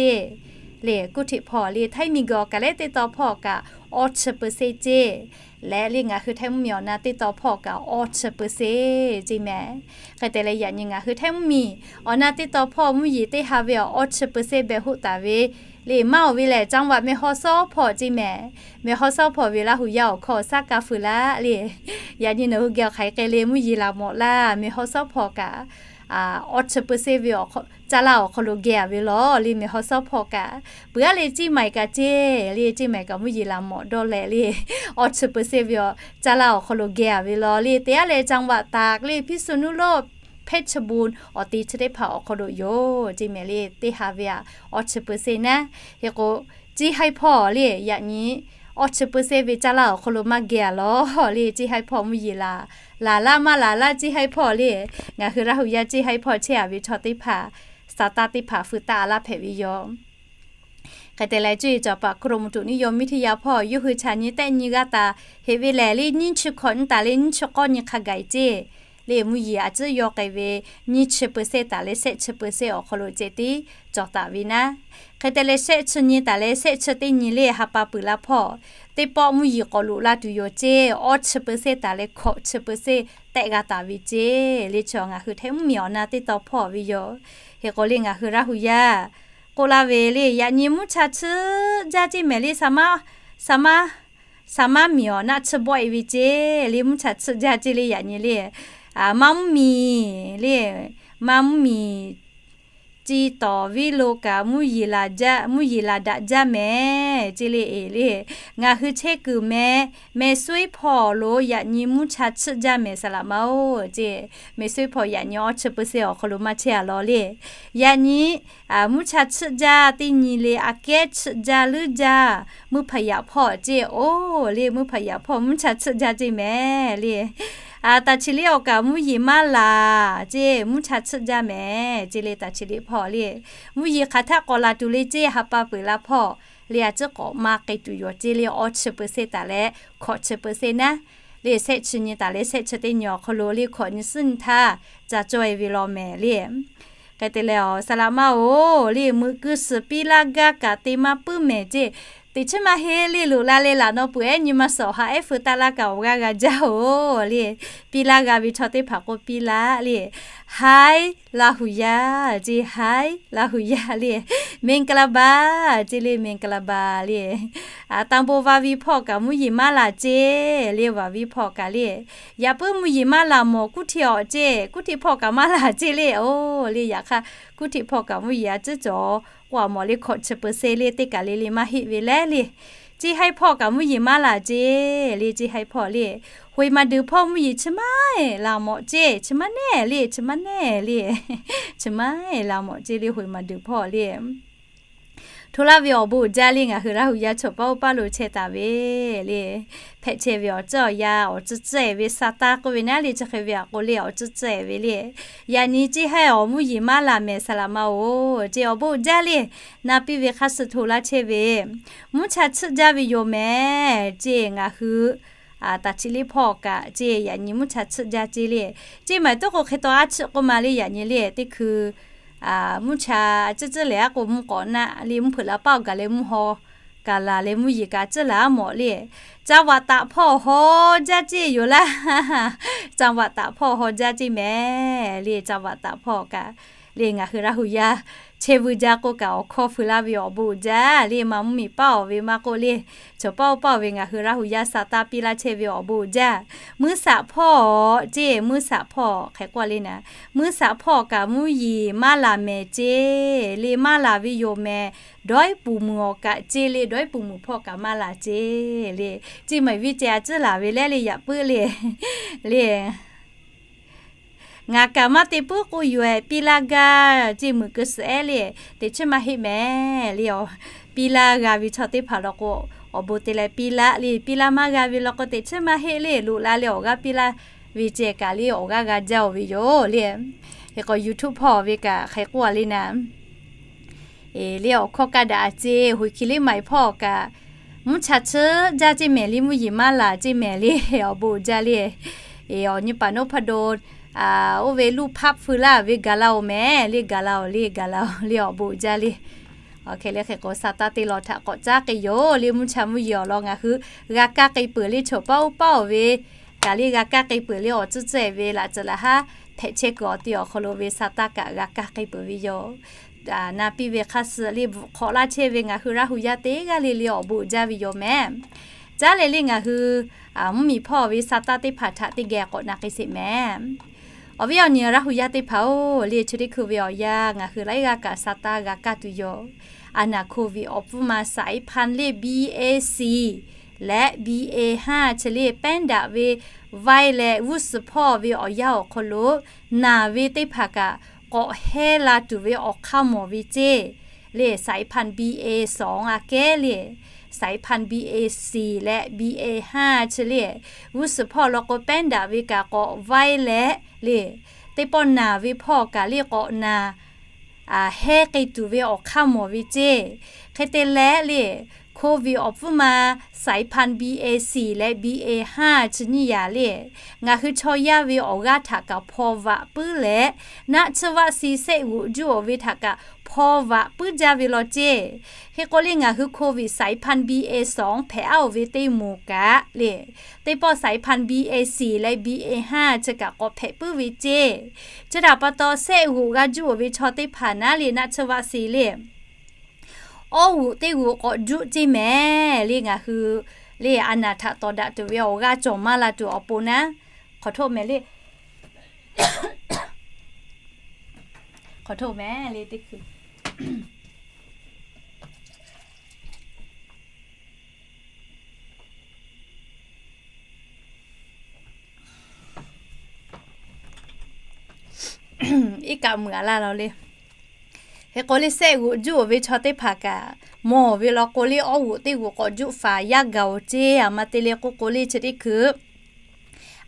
le. Kuˇ hteˆ hpawˇ le, htaiˇ miˬguiˬ awˬ kaꞈ leh teˇ taw hpawˇ kaꞈ awˇ chi เปอร์เซ็นต์ ceˇ leh le, ngaˬ hui htaiˇ mvuhˇmiˬ awˬ na teˇ taw hpawˇ kaꞈ awˇ chi เปอร์เซ็นต์ ceˇ mehˍ. Hk'e te leh, yaꞈ nyi ngaˬ hui htaiˇ mvuhˇmiˬ awˬ na teˇ taw hpawˇ mvuhˇ yeˬ teˇ ha ve aꞈ awˇ chi เปอร์เซ็นต์ beh hoˆ taˍ ve le maˇ oˬ ve lehˬ, จังหวัดแม่ฮ่องสอน hpawˇ ceˇ mehˍ. แม่ฮ่องสอน hpawˇ ve Laˇ hu yaˇ awˬ hkawˇ saˉ kaˇ feu laˇ le. Yaꞈ nyi nawˬ hui geh awˬ hk'aˬ hk'e k'ai le mvuhˇ yeˬ laˬ mawꞈ laˇ. แม่ฮ่องสอน hpawˇ kaꞈ awˇ chi เปอร์เซ็นต์ ve caˇ laˇ awˬ hk'aw lo geh a ve law le. แม่ฮ่องสอน hpawˇ kaꞈ peuˬ aˉ le เชียงใหม่ kaꞈ ceˇ le, เชียงใหม่ kaꞈ mvuhˇ yeˬ laˬ mawꞈ dawˇ leh le, awˇ chi เปอร์เซ็นต์ ve caˇ laˇ awˬ hk'aw lo geh a ve law le. Teˇ aˉ leh จังหวัดตาก le, พิษณุโลก เพชรบูรณ์ awˬ te chi teˇ hpaˍ awˬ hk'aw lo yoˬ ceˇ mehˍ le. Teˇ ha ve aꞈ awˇ chi เปอร์เซ็นต์ naˉ. Hk'e k'o, เชียงราย hpawˇ le, yaꞈ nyi awˇ chi เปอร์เซ็นต์ ve caˇ laˇ awˬ hk'aw lo maˇ geh a law le. เชียงราย hpawˇ mvuhˇ yeˬ laˬ, laˬ laˇ maˇ laˬ laˇ, เชียงราย hpawˇ le, ngaˬ hui Laˇ hu yaˇ เชียงราย hpawˇ chehˇ a ve chaw teˇ hpaˍ sa taˇ teˇ hpaˍ feu taˇ a laˇ hpehꞈ ve yoˬ. Hk'e te leh, cuˇ yiˍ cawˬ paˍ กรมอุตุนิยมวิทยา hpawˇ yawˇ hui chaꞈ nyi tehˆ nyi g'a taˍ heˆ ve lehˬ le, nyiˇ chi hkawꞈ nyi taˍ leh nyiˇ chi k'awˇ nyi hk'a gaˬ ceˇ le, mvuhˇ yeˬ a ciˉ yaw k'ai ve nyiˇ chi เปอร์เซ็นต์ taˍ leh shehˆ chi เปอร์เซ็นต์ awˬ hk'aw lo ceh tiˉ cawˬ taˍ ve naˉ. Hk'e te leh, shehˆ chi nyi taˍ leh shehˆ chi teˇ nyi le ha pa peuˬ la hpawˇ, teˇ pawˆ mvuhˇ yeˬ k'awꞈ loꞈ la tuˬ yoˬ ceˇ. Awˇ chi เปอร์เซ็นต์ taˍ leh hkawꞈ chi เปอร์เซ็นต์ tehˆ g'a taˍ ve ceˇ le. Chi ngaˬ hui htaiˇ mvuhˇmiˬ awˬ na teˇ taw hpawˇ ve yoˬ. Hk'e k'o le, ngaˬ hui Laˇ hu yaˇ k'oˆ laˇ ve le, yaꞈ nyi mvuhˇ cha tsuhˇ jaˇ ceˇ mehˍ le, sa maˇ, sa maˇ, sa maˇ miˬ awˬ naˆ tsuhˇ bawˆ e ve ceˇ le, mvuhˇ cha tsuhˇ jaˇ ceˇ le, yaꞈ nyi le, maˇ mvuhˇ miˬ le, maˇ mvuhˇ miˬ ci tawˍ viˉ lo kaꞈ mvuhˇ yeˬ laˬ jaˇ, mvuhˇ yeˬ laˬ daꞈ jaˇ mehˍ ceˇ le. Eˬ le, ngaˬ hui chehˇ kuiˬ meh, meh suiˉ hpawˇ lo yaꞈ nyi mvuhˇ cha tsuhˇ jaˇ mehˍ saˍ laꞈ ma-oˬ ceˇ. Meh suiˉ hpawˇ yaꞈ nyi awˇ chi เปอร์เซ็นต์ awˬ hk'aw lo maˇ chehˇ a law le. Yaꞈ nyi mvuhˇ cha tsuhˇ jaˇ teˇ nyi le, aꞈ kehˉ tsuhˇ jaˇ leuˉ jaˇ, mvuhˇ hpaˍ yaꞈ hpawˇ ceˇ. Oˬ le, mvuhˇ hpaˍ yaꞈ hpawˇ mvuhˇ cha tsuhˇ jaˇ ceˇ mehˍ le. Taˍ chi liꞈ awˬ kaꞈ mvuhˇ yeˬ maˇ laˬ ceˇ, mvuhˇ cha tsuhˇ jaˇ mehˍ ceˇ le. Taˍ chi liꞈ hpawˇ le, mvuhˇ yeˬ hk'aˬ htaˆ k'awꞈ laˬ tuˬ le ceˇ, ha pa peuˬ la hpawˇ le, a ciˉ k'awꞈ maˇ k'ai tuˬ yoˬ ceˇ le. Awˇ chi เปอร์เซ็นต์ taˍ leh hkawꞈ chi เปอร์เซ็นต์ naˉ le, shehˆ chi nyi taˍ leh shehˆ chi teˇ nyi awˬ hk'aw lo le, hkawꞈ nyi suhˉ nyi htaˇ ca cawˇ e ve law mehˍ le. Hk'e te leh, saˍ laꞈ ma-oˬ le, meuꞈ keu suhˍ piˇ laˇ gaˇ kaꞈ te maˇ puiˉ mehˍ ceˇ. Teꞈ chiˉ maˇ heˆ le, loꞈ la leh laꞈ naw peuˬ ehˉ nyi ma suhˍ awˬ ha ehˉ feu taˆ laˇ kaꞈ awˬ g'aˇ g'a jaˇ-oˬ le. Piˇ laˇ g'a ve chaw teˇ hpaˍ k'o piˇ laˇ le. Haiˉ laˇ huˍ yaˇ ceˇ, haiˉ laˇ huˍ yaˇ le. မင်္ဂလာပါ ceˇ le, မင်္ဂလာပါ le. Taˇ bon va ve hpawˇ kaꞈ mvuhˇ yeˬ maˇ laˬ ceˇ le, vaˬ ve hpawˇ kaꞈ le. Yaꞈ puiˉ mvuhˇ yeˬ maˇ laˬ mawˬ, kuˉ hteˇ awˬ ceˇ, kuˉ hteˇ hpawˇ kaꞈ maˇ laˬ ceˇ le. Oˬ le, yaꞈ hk'aˇ kuˉ hteˇ hpawˇ kaꞈ mvuhˇ yeˬ a ciˉ cawˬ k'oˆ a mawˬ le, hkawꞈ chi peuˬ se le, teˇ kaˬ le le maˇ heˆ ve leh le. Ceˇ haiˉ hpawˇ kaꞈ mvuhˇ yeˬ maˇ laˬ ceˇ le, ceˇ haiˉ hpawˇ le. Hoꞈ maˍ deuˬ hpawˇ mvuhˇ yeˬ chi maˇ laˬ mawˬ ceˇ, chi maˇ nehˬ le, chi maˇ nehˬ le. Chi maˇ laˬ mawˬ ceˇ le, hoꞈ maˍ deuˬ hpawˇ le. Hto laˇ ve awˬ bon uiˍ jaˇ le, ngaˬ hui Laˇ huˍ yaˇ chaw paˉ oˇ paˉ lo chehˇ taˍ ve le. Hpehꞈ chehˇ ve awˬ ceuˬ awˬ yanˇ awˬ ceuˬ ceuˬ ehˍ ve sa taˇ k'oˆ ve naˉ le, chi hk'e ve aꞈ k'o le awˬ ceuˬ ceuˬ ehˍ ve le. Yaꞈ nyi ceˇ haiˉ awˬ mvuhˇ yeˬ maˇ laˬ mehˍ saˍ laꞈ ma oˬ ceˇ, awˬ bon uiˍ jaˇ le. Na piˇ ve hk'aˇ suh hto laˇ chehˇ ve, mvuhˇ cha tsuhˆ jaˇ ve yoˬ mehˍ ceˇ ngaˬ hui taˍ chi le hpawˇ kaꞈ ceˇ, yaꞈ nyi mvuhˇ cha tsuhˆ jaˇ ceˇ le. Ceˇ maˬ tuˉ k'o hk'e taw a ciˉ k'oˆ ma le, yaꞈ nyi le teˇ hkui mvuhˇ cha a ciˉ ciˉ lehˬ a k'o mvuhˇ k'awꞈ naˆ le, mvuhˇ hpeuꞈ laˬ paˆ awˬ gaˬ leh mvuhˇ haw kaˬ laˬ leh mvuhˇ yeˬ kaꞈ ciˉ laˬ a mawˬ le. Caˇ vaꞈ taꞈ hpawˇ haw jaˇ ceˇ yoˬ laˇ. Caˇ vaꞈ taꞈ hpawˇ haw jaˇ ceˇ mehˍ le, caˇ vaꞈ taꞈ hpawˇ kaꞈ le ngaˬ hui Laˇ huˍ yaˇ chehˇ vuiˬ jaˇ k'oˆ kaꞈ awˬ hkawˇ feu laˇ ve awˬ bon uiˍ jaˇ le, ma mvuhˇ miˬ paˆ awˬ ve maˇ k'oˆ le, chaw paˉ oˇ paˉ awˬ ve ngaˬ hui Laˇ huˍ yaˇ sa taˇ piˇ laˇ chehˇ ve awˬ bon uiˍ jaˇ. Muiˇ saꞈ hpawˇ ceˇ, muiˇ saꞈ hpawˇ hk'e k'oˆ le na, muiˇ saꞈ hpawˇ kaꞈ mvuhˇ yeˬ maˇ laˬ mehˍ ceˇ le, maˇ laˬ ve yoˬ mehˍ. Dawˇ iˉ puˍ muiˬ awˬ kaꞈ ceˇ le, dawˇ iˉ puˍ muiˬ hpawˇ kaꞈ maˇ laˬ ceˇ le. Ceˇ maˬ viˉ ceh a ciˉ laˬ ve leh le, yaꞈ puiˉ le le. Ngaˬ kaꞈ maˇ te puiˉ k'o yoˬ ehˍ, piˇ laˇ gaˇ ceˇ, muiˬ keu suhˍ ehˉ le, teꞈ chiˉ maˇ heˆ mehˍ le. Piˇ laˇ g'a ve chaw teˇ hpaˍ law k'o, awˬ bon te leh piˇ laˇ le, piˇ laˇ maˇ g'a ve law k'o teꞈ chiˉ maˇ heˆ le, loꞈ la leh awˬ g'aˇ piˇ laˇ ve ceh kaꞈ le awˬ g'aˇ g'a jaˇ oˬ ve yoˬ le. Hk'e k'o YouTube hpawˇ ve kaꞈ hk'e k'oˆ a le na. Eˬ, le awˬ hkawˇ kaˇ daꞈ a ceˇ, hoꞈ hki le maˍ hpawˇ kaꞈ, mvuhˇ cha tsuhˆ jaˇ ceˇ mehˍ le, mvuhˇ yeˬ maˇ laˬ ceˇ mehˍ le, awˬ bon uiˍ jaˇ le. Eˬ, awˬ nyi paˍ noˉ hpaˇ do, oˇ ve luˇ hpaˆ feu laˇ ve gaˬ la oˬ mehˍ le, gaˬ la oˬ le, gaˬ la oˬ le, awˬ bon uiˍ jaˇ le. Awˬ hk'e le hk'e k'o sa taˇ teˇ law htaꞈ k'awꞈ caˉ k'ai yoˬ le, mvuhˇ cha mvuhˇ yeˬ awˬ lawn ngaˬ hui g'a kaˇ k'ai peuˬ le, chaw paˉ oˇ paˉ oˬ ve kaꞈ le g'a kaˇ k'ai peuˬ le, awˬ tcuhˉ tcuhˉ ve laꞈ tcuh laꞈ haˉ hpehꞈ chehˇ kuiˬ awˬ te awˬ hk'aw lo ve sa taˇ kaꞈ g'a kaˇ k'ai peuˬ ve yoˬ. Na piˇ ve hk'aˇ suh le bvuhꞈ hk'awꞈ laˇ chehˇ ve ngaˬ hui Laˇ huˍ yaˇ teˇ g'aˇ le le awˬ bon uiˍ jaˇ ve yoˬ mehˍ. Caˉ leh le ngaˬ hui mvuhˇ miˬ hpawˇ ve sa taˇ teˇ hpaˍ htaꞈ teˇ geh k'awꞈ na k'ai sheˍ mehˍ. Awˬ viˉ awˬ nyi Laˇ huˍ yaˇ teˇ hpaˍ oˬ, le chi teˇ hkui ve awˬ yanˇ ngaˬ hui laiˉ g'aˇ kaꞈ sa taˇ g'a kaˇ tuˬ yoˬ. A naˍ โควิด awˬ pfuhˇ ma สายพันธุ์ le B A สี่ leh B A ห้า chi le pehˉ daꞈ ve vaiˇ leh g'uˇ suhˍ hpawˇ ve awˬ yanˇ awˬ hk'aw lo naˬ ve teˇ hpaˍ kaꞈ k'awꞈ hehnˇ la tuˬ ve awˬ hk'aˇ mawˬ ve ceˇ le, สายพันธุ์ B A สอง aꞈ kehˉ le, สายพันธุ์ B A สี่ leh B A ห้า chi le, g'uˇ suhˍ hpawˇ law k'o pehˉ daꞈ ve kaꞈ k'awꞈ vaiˇ leh le, teˇ pawˆ naˬ ve hpawˇ kaꞈ le k'awꞈ naˬ hehnˇ k'ai tuˬ ve awˬ hk'aˇ mawˬ ve ceˇ. Hk'e te leh le, โควิด awˬ pfuhˇ ma สายพันธุ์ B A สี่ leh B A ห้า chi nyiˇ yaꞈ le, ngaˬ hui chaw yaˇ ve awˬ g'aˇ htaꞈ kaꞈ hpaw vaꞈ puiˉ leh, naˆ tsuhˇ vaˆ si sehˆ g'oꞈ juˆ oˬ ve htaꞈ kaꞈ hpaw vaꞈ puiˉ jaˇ ve law ceˇ. Hk'e k'o le ngaˬ hui โควิด สายพันธุ์ B A สอง hpehꞈ aˉ oˬ ve teˇ moˍ kaꞈ le, teˇ pawˆ สายพันธุ์ B A สี่ leh B A ห้า chi kaꞈ k'awꞈ hpehꞈ puiˉ ve ceˇ. Chi htaꞈ pa taw sehˆ g'oꞈ g'a juˆ oˬ ve chaw teˇ hpaˍ naˉ le naˆ tsuhˇ vaˆ si le, awˉ g'oꞈ teˇ g'oꞈ k'awꞈ juˆ ceˇ mehˍ le, ngaˬ hui le a naˍ htaꞈ tawˍ daꞈ tuˬ ve awˬ g'aˇ cawˬ maˇ la tuˬ awˬ pon naˉ, hk'awꞈ htoˆ mehˍ le, hk'awꞈ htoˆ mehˍ le teˇ hkui iˉ kaˆ meuꞈ a laˇ la le. Hk'e k'o le sehˆ g'oꞈ juˆ oˬ ve chaw teˇ hpaˍ kaꞈ mawˬ ve law k'o le awˉ g'oꞈ teˇ g'oꞈ k'awꞈ juˆ faˍ yaˇ gaˬ oˬ ceˇ. A ma te le k'oˆ k'o le chi teˇ hkui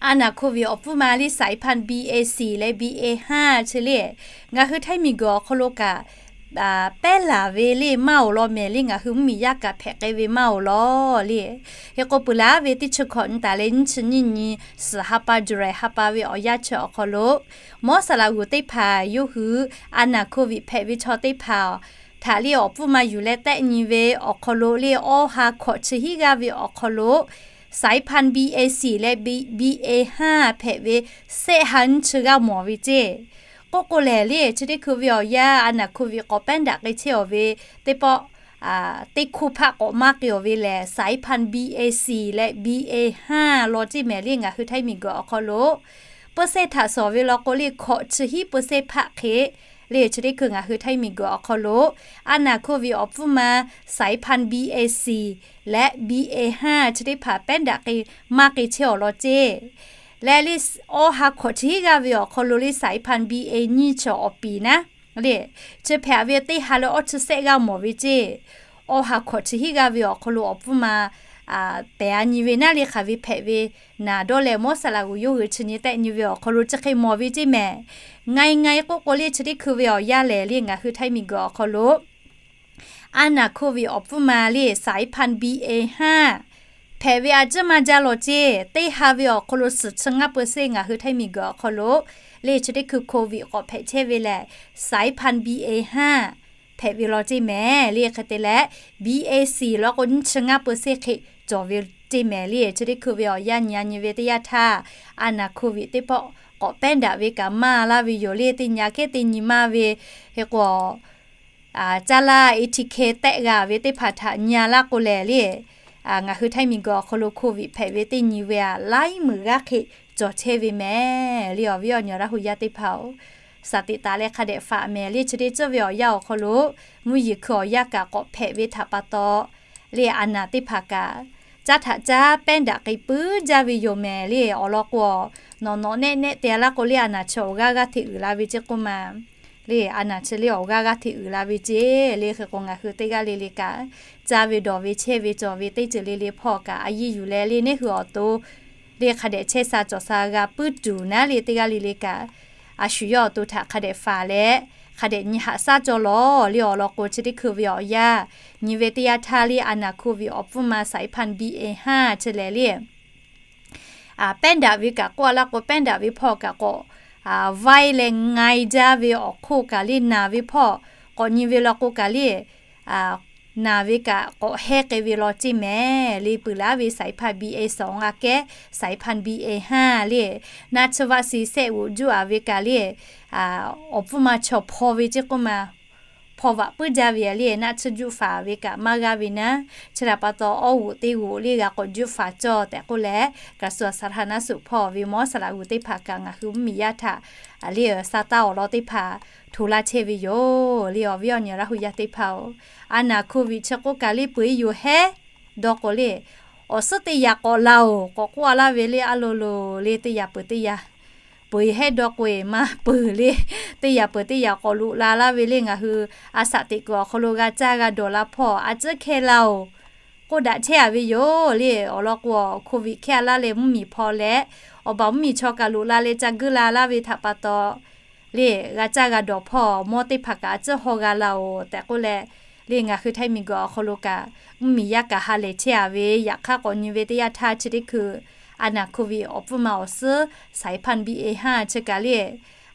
a naˍ โควิด awˬ pfuhˇ ma le สายพันธุ์ B A สี่ leh B A ห้า chi le, ngaˬ hui Htaiˇ miˬ guiˬ awˬ hk'aw lo kaꞈ pehˉ laˬ ve le maˇ oˬ law mehˍ le, ngaˬ hui mvuhˇ miˬ yaˇ kaꞈ hpehꞈ k'ai ve maˇ oˬ law le. Hk'e k'o peuˬ laˬ ve teˇ chi hkawꞈ nyi taˍ leh nyiˇ chi nyiˇ nyi suhˍ ha pa July ha pa ve awˬ yanˇ chi awˬ hk'aw lo, mawˇ saˍ laꞈ g'uˬ teˇ hpaˍ yawˇ hui a naˍ โควิด hpehꞈ ve chaw teˇ hpaˍ htaꞈ le awˬ pfuhˇ ma yuˬ leh tehˆ nyi ve awˬ hk'aw lo le awˇ ha hkawꞈ chi hiˉ g'aˇ ve awˬ hk'aw lo สายพันธุ์ B A สี่ leh B A ห้า hpehꞈ ve sehˆ ha nyiˇ chi g'aˇ mawˬ ve ceˇ. K'oˆ k'o lehˬ le, chi teˇ hkui ve awˬ yanˇ a naˬ hkoˍ viꞈ k'awꞈ pehˉ daꞈ k'ai chehˇ awˬ ve teˇ pawˆ, teˇ hkoˇ hpaˆ k'awꞈ maˇ k'ai awˬ ve lehˬ, saiˉ hpanˇ B A C leh B A haˇ law ceˇ mehˍ le. Ngaˬ hui Htaiˇ miˬguiˬ awˬ hk'aw lo เปอร์เซ็นต์ htaꞈ shawˍ ve law k'o le, hkawꞈ chi hiˉ เปอร์เซ็นต์ hpaˆ hk'e le. Chi teˇ hkui ngaˬ hui Htaiˇ miˬguiˬ awˬ hk'aw lo a naˬ hkoˍ viꞈ awˬ pfuhˇ ma saiˉ hpanˇ B A C leh B A haˇ chi teˇ hpaˍ pehˉ daꞈ k'ai maˇ k'ai chehˇ awˬ lawn ceˇ. Leh le, awˇ ha hkawꞈ chi hiˉ g'aˇ ve awˬ hk'aw lo le saiˉ hpanˇ B A nyiˇ chi awˬ piˍ naˉ le, chi hpehꞈ ve teˇ ha leh awˇ chi sehˆ g'aˇ mawˬ ve ceˇ. Awˇ ha hkawꞈ chi hiˉ g'aˇ ve awˬ hk'aw lo awˬ pfuhˇ ma pehˬ a nyi ve naˉ le hk'aˬ ve hpehꞈ ve naˍ dawˇ leh mawˇ saˍ laꞈ g'uˬ yawˇ hui chi nyi tehˆ nyi ve awˬ hk'aw lo chi hk'e mawˬ ve ceˇ mehˍ. Ngai ngai k'oˆ k'o le, chi teˇ hkui ve awˬ yanˇ lehˬ le, ngaˬ hui Htaiˇ miˬguiˬ awˬ hk'aw lo a naˬ hkoˍ viꞈ awˬ pfuhˇ ma le saiˉ hpanˇ B A haˇ hpehꞈ ve a ciˉ maˇ jaˇ law ceˇ. Teˇ ha ve awˬ hk'aw lo suhˍ chi ngaˇ เปอร์เซ็นต์ ngaˬ hui Htaiˇ miˬguiˬ awˬ hk'aw lo le, chi teˇ hkui hkoˍ viꞈ k'awꞈ hpehꞈ chehˇ ve lehˬ, saiˉ hpanˇ B A haˇ hpehꞈ ve law ceˇ mehˍ le. Hk'e te leh, B A C law k'o nyiˇ chi ngaˇ เปอร์เซ็นต์ hk'e cawˬ ve ceˇ mehˍ le. Chi teˇ hkui ve awˬ yanˇ nyi a nyi ve teˇ yanˇ htaˇ, a naˬ hkoˍ viꞈ teˇ pawˆ k'awꞈ pehˉ daꞈ ve kaꞈ maˇ laˇ ve yoˬ le. Teˇ nyi a kehˉ teˇ nyi maˇ ve hk'e k'o, caˇ laˇ A T K tehˆ g'a ve teˇ hpaˍ htaꞈ nyi a laˇ k'o lehˬ le, ngaˬ hui Htaiˇ miˬguiˬ awˬ hk'aw lo hkoˍ viꞈ hpehꞈ ve teˇ nyi ve a laiˉ meunˍ g'aˇ hk'e cawˬ chehˇ ve mehˍ le. Awˬ viˉ awˬ nyi Laˇ hu yaˇ teˇ hpaˍ-oˬ, shaˍ tiꞈ taˍ leh hk'a dehꞈ faˍ mehˍ le. Chi teˇ ceuˬ ve awˬ yanˇ awˬ hk'aw lo mvuhˇ yeˬ hkui awˬ yanˇ kaꞈ k'awꞈ hpehꞈ ve htaꞈ pa taw le, a naˬ teˇ hpaˍ kaꞈ caˇ htaꞈ caˇ pehˉ daꞈ k'ai puiˉ jaˇ ve yoˬ mehˍ le. Awˬ lawn k'o, nawꞈ nawꞈ nehˆ nehˆ te a laˇ k'o le, a naˬ chi awˬ g'aˇ g'aˇ hteꞈ uiˍ la ve ceˇ k'oˆ ma le, a naˬ chi le awˬ g'aˇ g'aˇ hteꞈ uiˍ la ve ceˇ le. Hk'e k'o ngaˬ hui teˇ g'aˇ le le kaꞈ, caˇ ve dawˬ ve chehˇ ve cawˬ ve teˇ ceuˬ le le hpawˇ kaꞈ a yiˇ yuˬ leh le, neˇ hui awˬ to le hk'a dehꞈ chehˇ sha cawˬ sha g'a puiˉ tuˬ naˉ le, teˇ g'aˇ le le kaꞈ a shu yawˇ awˬ to htaꞈ hk'a dehꞈ faˍ leh, hk'a dehꞈ nyi haꞈ shaˉ cawˇ lawˬ le. Awˬ lawn k'o, chi teˇ hkui ve awˬ yanˇ nyi ve teˇ yanˇ htaˇ le, a naˬ hkoˍ viꞈ awˬ pfuhˇ ma saiˉ hpanˇ B A haˇ chi lehˬ le, pehˉ daꞈ ve kaꞈ k'oˆ a laˇ k'o, pehˉ daꞈ ve hpawˇ kaꞈ k'awꞈ vaiˇ leh ngai jaˇ ve awˬ hk'oˆ kaꞈ le, naˬ ve hpawˇ k'awꞈ nyi ve law k'o kaꞈ le, naˬ ve kaꞈ k'awꞈ hehˉ k'ai ve law ceˇ mehˍ le. Peuˬ laˉ ve saiˉ hpanˇ B A suhˍ awˬ g'a kehˉ saiˉ hpanˇ B A haˇ le, naˆ tsuhˇ vaˆ si sehˆ g'oꞈ juˇ a ve kaꞈ le, awˬ pfuhˇ ma chaw hpaw ve ceˇ k'oˆ ma, hpaw vaꞈ puiˉ jaˇ ve le, naˆ tsuhˇ juˇ faˍ ve kaꞈ maˇ g'aˇ ve naˉ, chi htaꞈ pa taw awˇ g'oꞈ teˇ g'oꞈ le g'a k'awꞈ juˇ faˍ cawˇ tehꞈ k'oˆ leh, กระทรวงสาธารณสุข hpawˇ ve mawˇ saˍ laꞈ g'uˬ teˇ hpaˍ kaꞈ ngaˬ hui mvuhˇ miˬ yaˇ htaꞈ le, sa taˇ awˬ lawn teˇ hpaˍ hto laˇ chehˇ ve yoˬ le. Awˬ viˉ awˬ nyi Laˇ hu yaˇ teˇ hpaˍ-oˬ, a naˬ hkoˍ viꞈ chi k'oˆ kaꞈ le, peuˬ e yoˬ hehˉ dawˇ k'o le, awˬ suhˉ teˇ yaꞈ k'awꞈ la-oˬ k'awꞈ k'oˆ a laˇ ve le. A loˍ loˍ le, teˇ yaꞈ peuˬ teˇ yaꞈ peuˬ e hehˉ dawˇ k'o e maˇ peuˬ le. Teˇ yaꞈ peuˬ teˇ yaꞈ k'awꞈ loꞈ la laˇ ve le. Ngaˬ hui a shaꞈ teꞈ kuiˬ awˬ hk'aw lo g'a caˇ g'a dawˬ la hpawˇ a ciˉ hkehˇ la-oˬ k'oˆ daꞈ chehˇ a ve yoˬ le. Awˬ lawn k'o, hkoˍ viꞈ hkehˇ a laˇ leh mvuhˇ miˬ hpaw leh, awˬ baˬ mvuhˇ miˬ chaw kaꞈ loꞈ la leh ca guˇ la laˇ ve htaꞈ pa taw le, g'a caˇ g'a dawˬ hpawˇ mawˇ teˇ hpaˍ kaꞈ a ciˉ haw g'a la-oˬ tehꞈ k'oˆ leh le, ngaˬ hui Htaiˇ miˬ guiˬ awˬ hk'aw lo kaꞈ mvuhˇ miˬ yaˇ kaꞈ ha lehˬ chehˇ a ve, yaꞈ hk'aˇ k'awꞈ nyi ve teˇ yanˇ htaˇ chi teˇ hkui a naˬ hkoˍ viꞈ awˬ pfuhˇ ma awˬ suhˉ saiˉ hpanˇ B A haˇ chi kaꞈ le,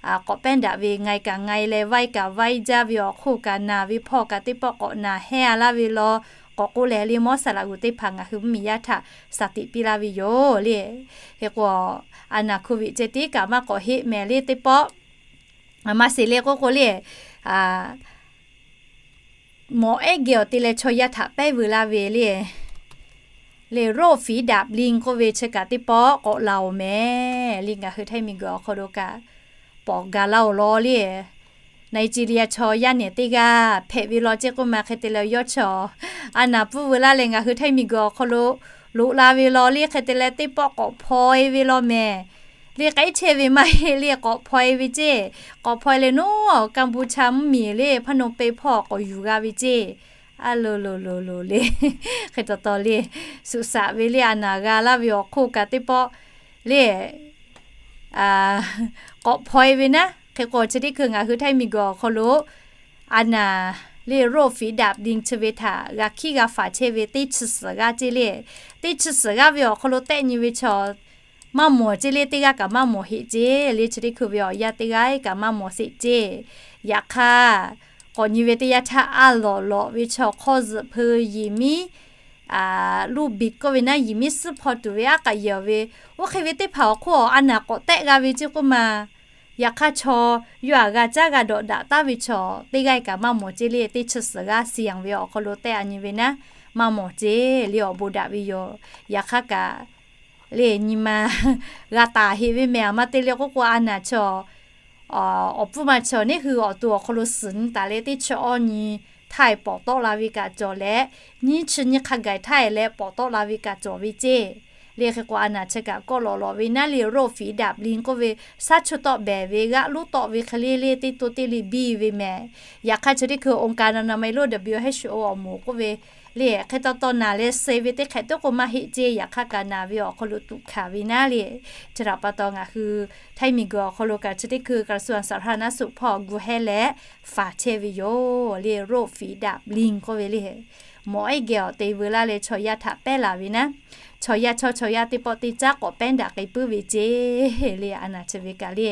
k'awꞈ pehˉ daꞈ ve ngai kaꞈ ngai leh vaiˇ kaꞈ vaiˇ jaˇ ve awˬ hk'oˆ kaꞈ naˬ ve hpawˇ kaꞈ teˇ pawˆ k'awꞈ naˬ hehˉ a laˇ ve law k'awꞈ k'oˆ leh le, mawˇ saˍ laꞈ g'uˬ teˇ hpaˍ ngaˬ hui mvuhˇ miˬ yaˇ htaꞈ shaˍ tiꞈ piˇ laˇ ve yoˬ le. Hk'e k'o, a naˬ hkoˍ viꞈ ceh tiˉ kaꞈ maˇ k'awꞈ heˆ mehˍ le teˇ pawˆ. Maˇ sheˍ le k'oˆ k'o le, mawꞈ ehˉ geh awˬ te leh chaw yaˇ htaꞈ pehˉ veu laˇ ve le, le โรคฝีดาษลิง k'oˆ ve chi kaꞈ teˇ pawˆ k'awꞈ la-oˬ mehˍ le. Ngaˬ hui Htaiˇ miˬ guiˬ awˬ hk'aw lo kaꞈ pawꞈ gaˬ laˇ-oˬ law le. Nigeria chaw yaˇ nehˬ teˇ g'aˇ hpehꞈ ve law ceˇ k'oˆ ma. Hk'e te leh yawˇ chaw a naˬ pfuhˇ veu laˇ leh ngaˬ hui Htaiˇ miˬ guiˬ awˬ hk'aw lo loꞈ la ve law le. Hk'e te leh teˇ pawˆ k'awꞈ hpaw e ve law mehˍ le. K'ehˉ chehˇ ve maˇ heˆ le, k'awꞈ hpaw e ve ceˇ. K'awꞈ hpaw e leh naˉ, Kampuchea mvuhˇ miˬ le, Phnom Penh hpawˇ k'awꞈ yuˬ g'a ve ceˇ. A loˍ loˍ loˍ loˍ le, hk'e taw taw le, suꞈ shaꞈ ve le, a naˬ g'a laˇ ve awˬ hk'oˆ kaꞈ teˇ pawˆ le k'awꞈ hpaw e ve naˉ. Hk'e k'o chi teˇ hkui ngaˬ hui Htaiˇ miˬ guiˬ awˬ hk'aw lo a naˬ le โรคฝีดาษลิง chi ve htaꞈ g'a hkiˉ g'a faˍ chehˇ ve teˇ chi suhˍ g'aˇ ceˇ le. Teˇ chi suhˍ g'aˇ ve awˬ hk'aw lo tehˆ nyi ve chaw maˇ mawˬ ceˇ le, teˇ g'aˇ kaꞈ maˇ mawˬ heˆ ceˇ le. Chi teˇ hkui ve awˬ yanˇ teˇ g'aˇ kaꞈ maˇ mawˬ sheˍ ceˇ. Yaꞈ hk'aˇ, k'awꞈ nyi ve teˇ yanˇ htaˇ a lawꞈ lawꞈ ve chaw hk'awˇ zuhꞈ hpeu yiˍ miˉ ลูบิก k'oˆ ve naˉ, yiˍ miˉ suhˉ hpaw tuˬ ve aˉ k'aꞈ yehˬ ve, oˇ hk'e ve teˇ hpaˍ awˬ hk'oˆ a naˬ k'awꞈ tehˆ g'a ve ceˇ k'oˆ ma. Yaꞈ hk'aˇ, chaw yawˇ htaꞈ g'a caˉ g'a dawꞈ daꞈ taˍ ve chaw teˇ g'aˇ kaꞈ maˇ mawˬ ceˇ le. Teˇ chi suhˍ g'aˇ siˍ yanˍ ve awˬ hk'aw lo tehˆ a nyi ve naˉ, maˇ mawˬ ceˇ le. Awˬ bon daꞈ ve yoˬ. Yaꞈ hk'aˇ kaꞈ le, nyi ma g'a taˍ heꞈ ve mehˍ. A ma te le k'oˆ k'o, a naˍ chaw awˬ pfuhˇ ma chaw neˇ hui awˬ to awˬ hk'aw lo suhˍ nyi taˍ leh, teˇ chi awˇ nyi htaˇ pawˍ tawˆ la ve kaꞈ cawˬ leh, nyiˇ chi nyi hk'a gaˬ htaˇ leh pawˍ tawˆ la ve kaꞈ cawˬ ve ceˇ le. Hk'e k'o, a naˍ chi kaꞈ kawˆ lawꞈ lawꞈ ve naˉ le, โรคฝีดาดลิง k'oˆ ve shaˉ chuˇ tawˆ behˬ ve g'aˆ lonˉ tawˆ ve hk'e le le, teˇ to teˇ le biˇ ve mehˍ. Yaꞈ hk'aˇ, chi teˇ hkui องค์การอนามัยโลก WHO awˬ moˍ k'oˆ ve le, hk'e taw taw naˬ leh suh ve teˇ hk'ehꞈ teˇ k'o maˇ heˆ ceˇ. Yaꞈ hk'aˇ kaꞈ naˬ ve awˬ hk'aw lo tuꞈ hkanˍ ve naˉ le. Chi htaꞈ pa taw ngaˬ hui ไทย miˬguiˬ awˬ hk'aw lo kaꞈ chi teˇ hkui กระทรวงสาธารณสุข hpawˇ gu hehˉ leh faˍ chehˇ ve yoˬ le, โรคฝีดาดลิง k'oˆ ve le. Mawꞈ ehˉ geh awˬ te veu laˇ leh chaw yaˇ htaꞈ pehˉ laˬ ve naˉ, chaw yaˇ chaw chaw yaˇ teˇ pawˆ teˇ caˉ k'awꞈ pehˉ daꞈ k'ai puiˉ ve ceˇ le. A naˍ chi ve kaꞈ le,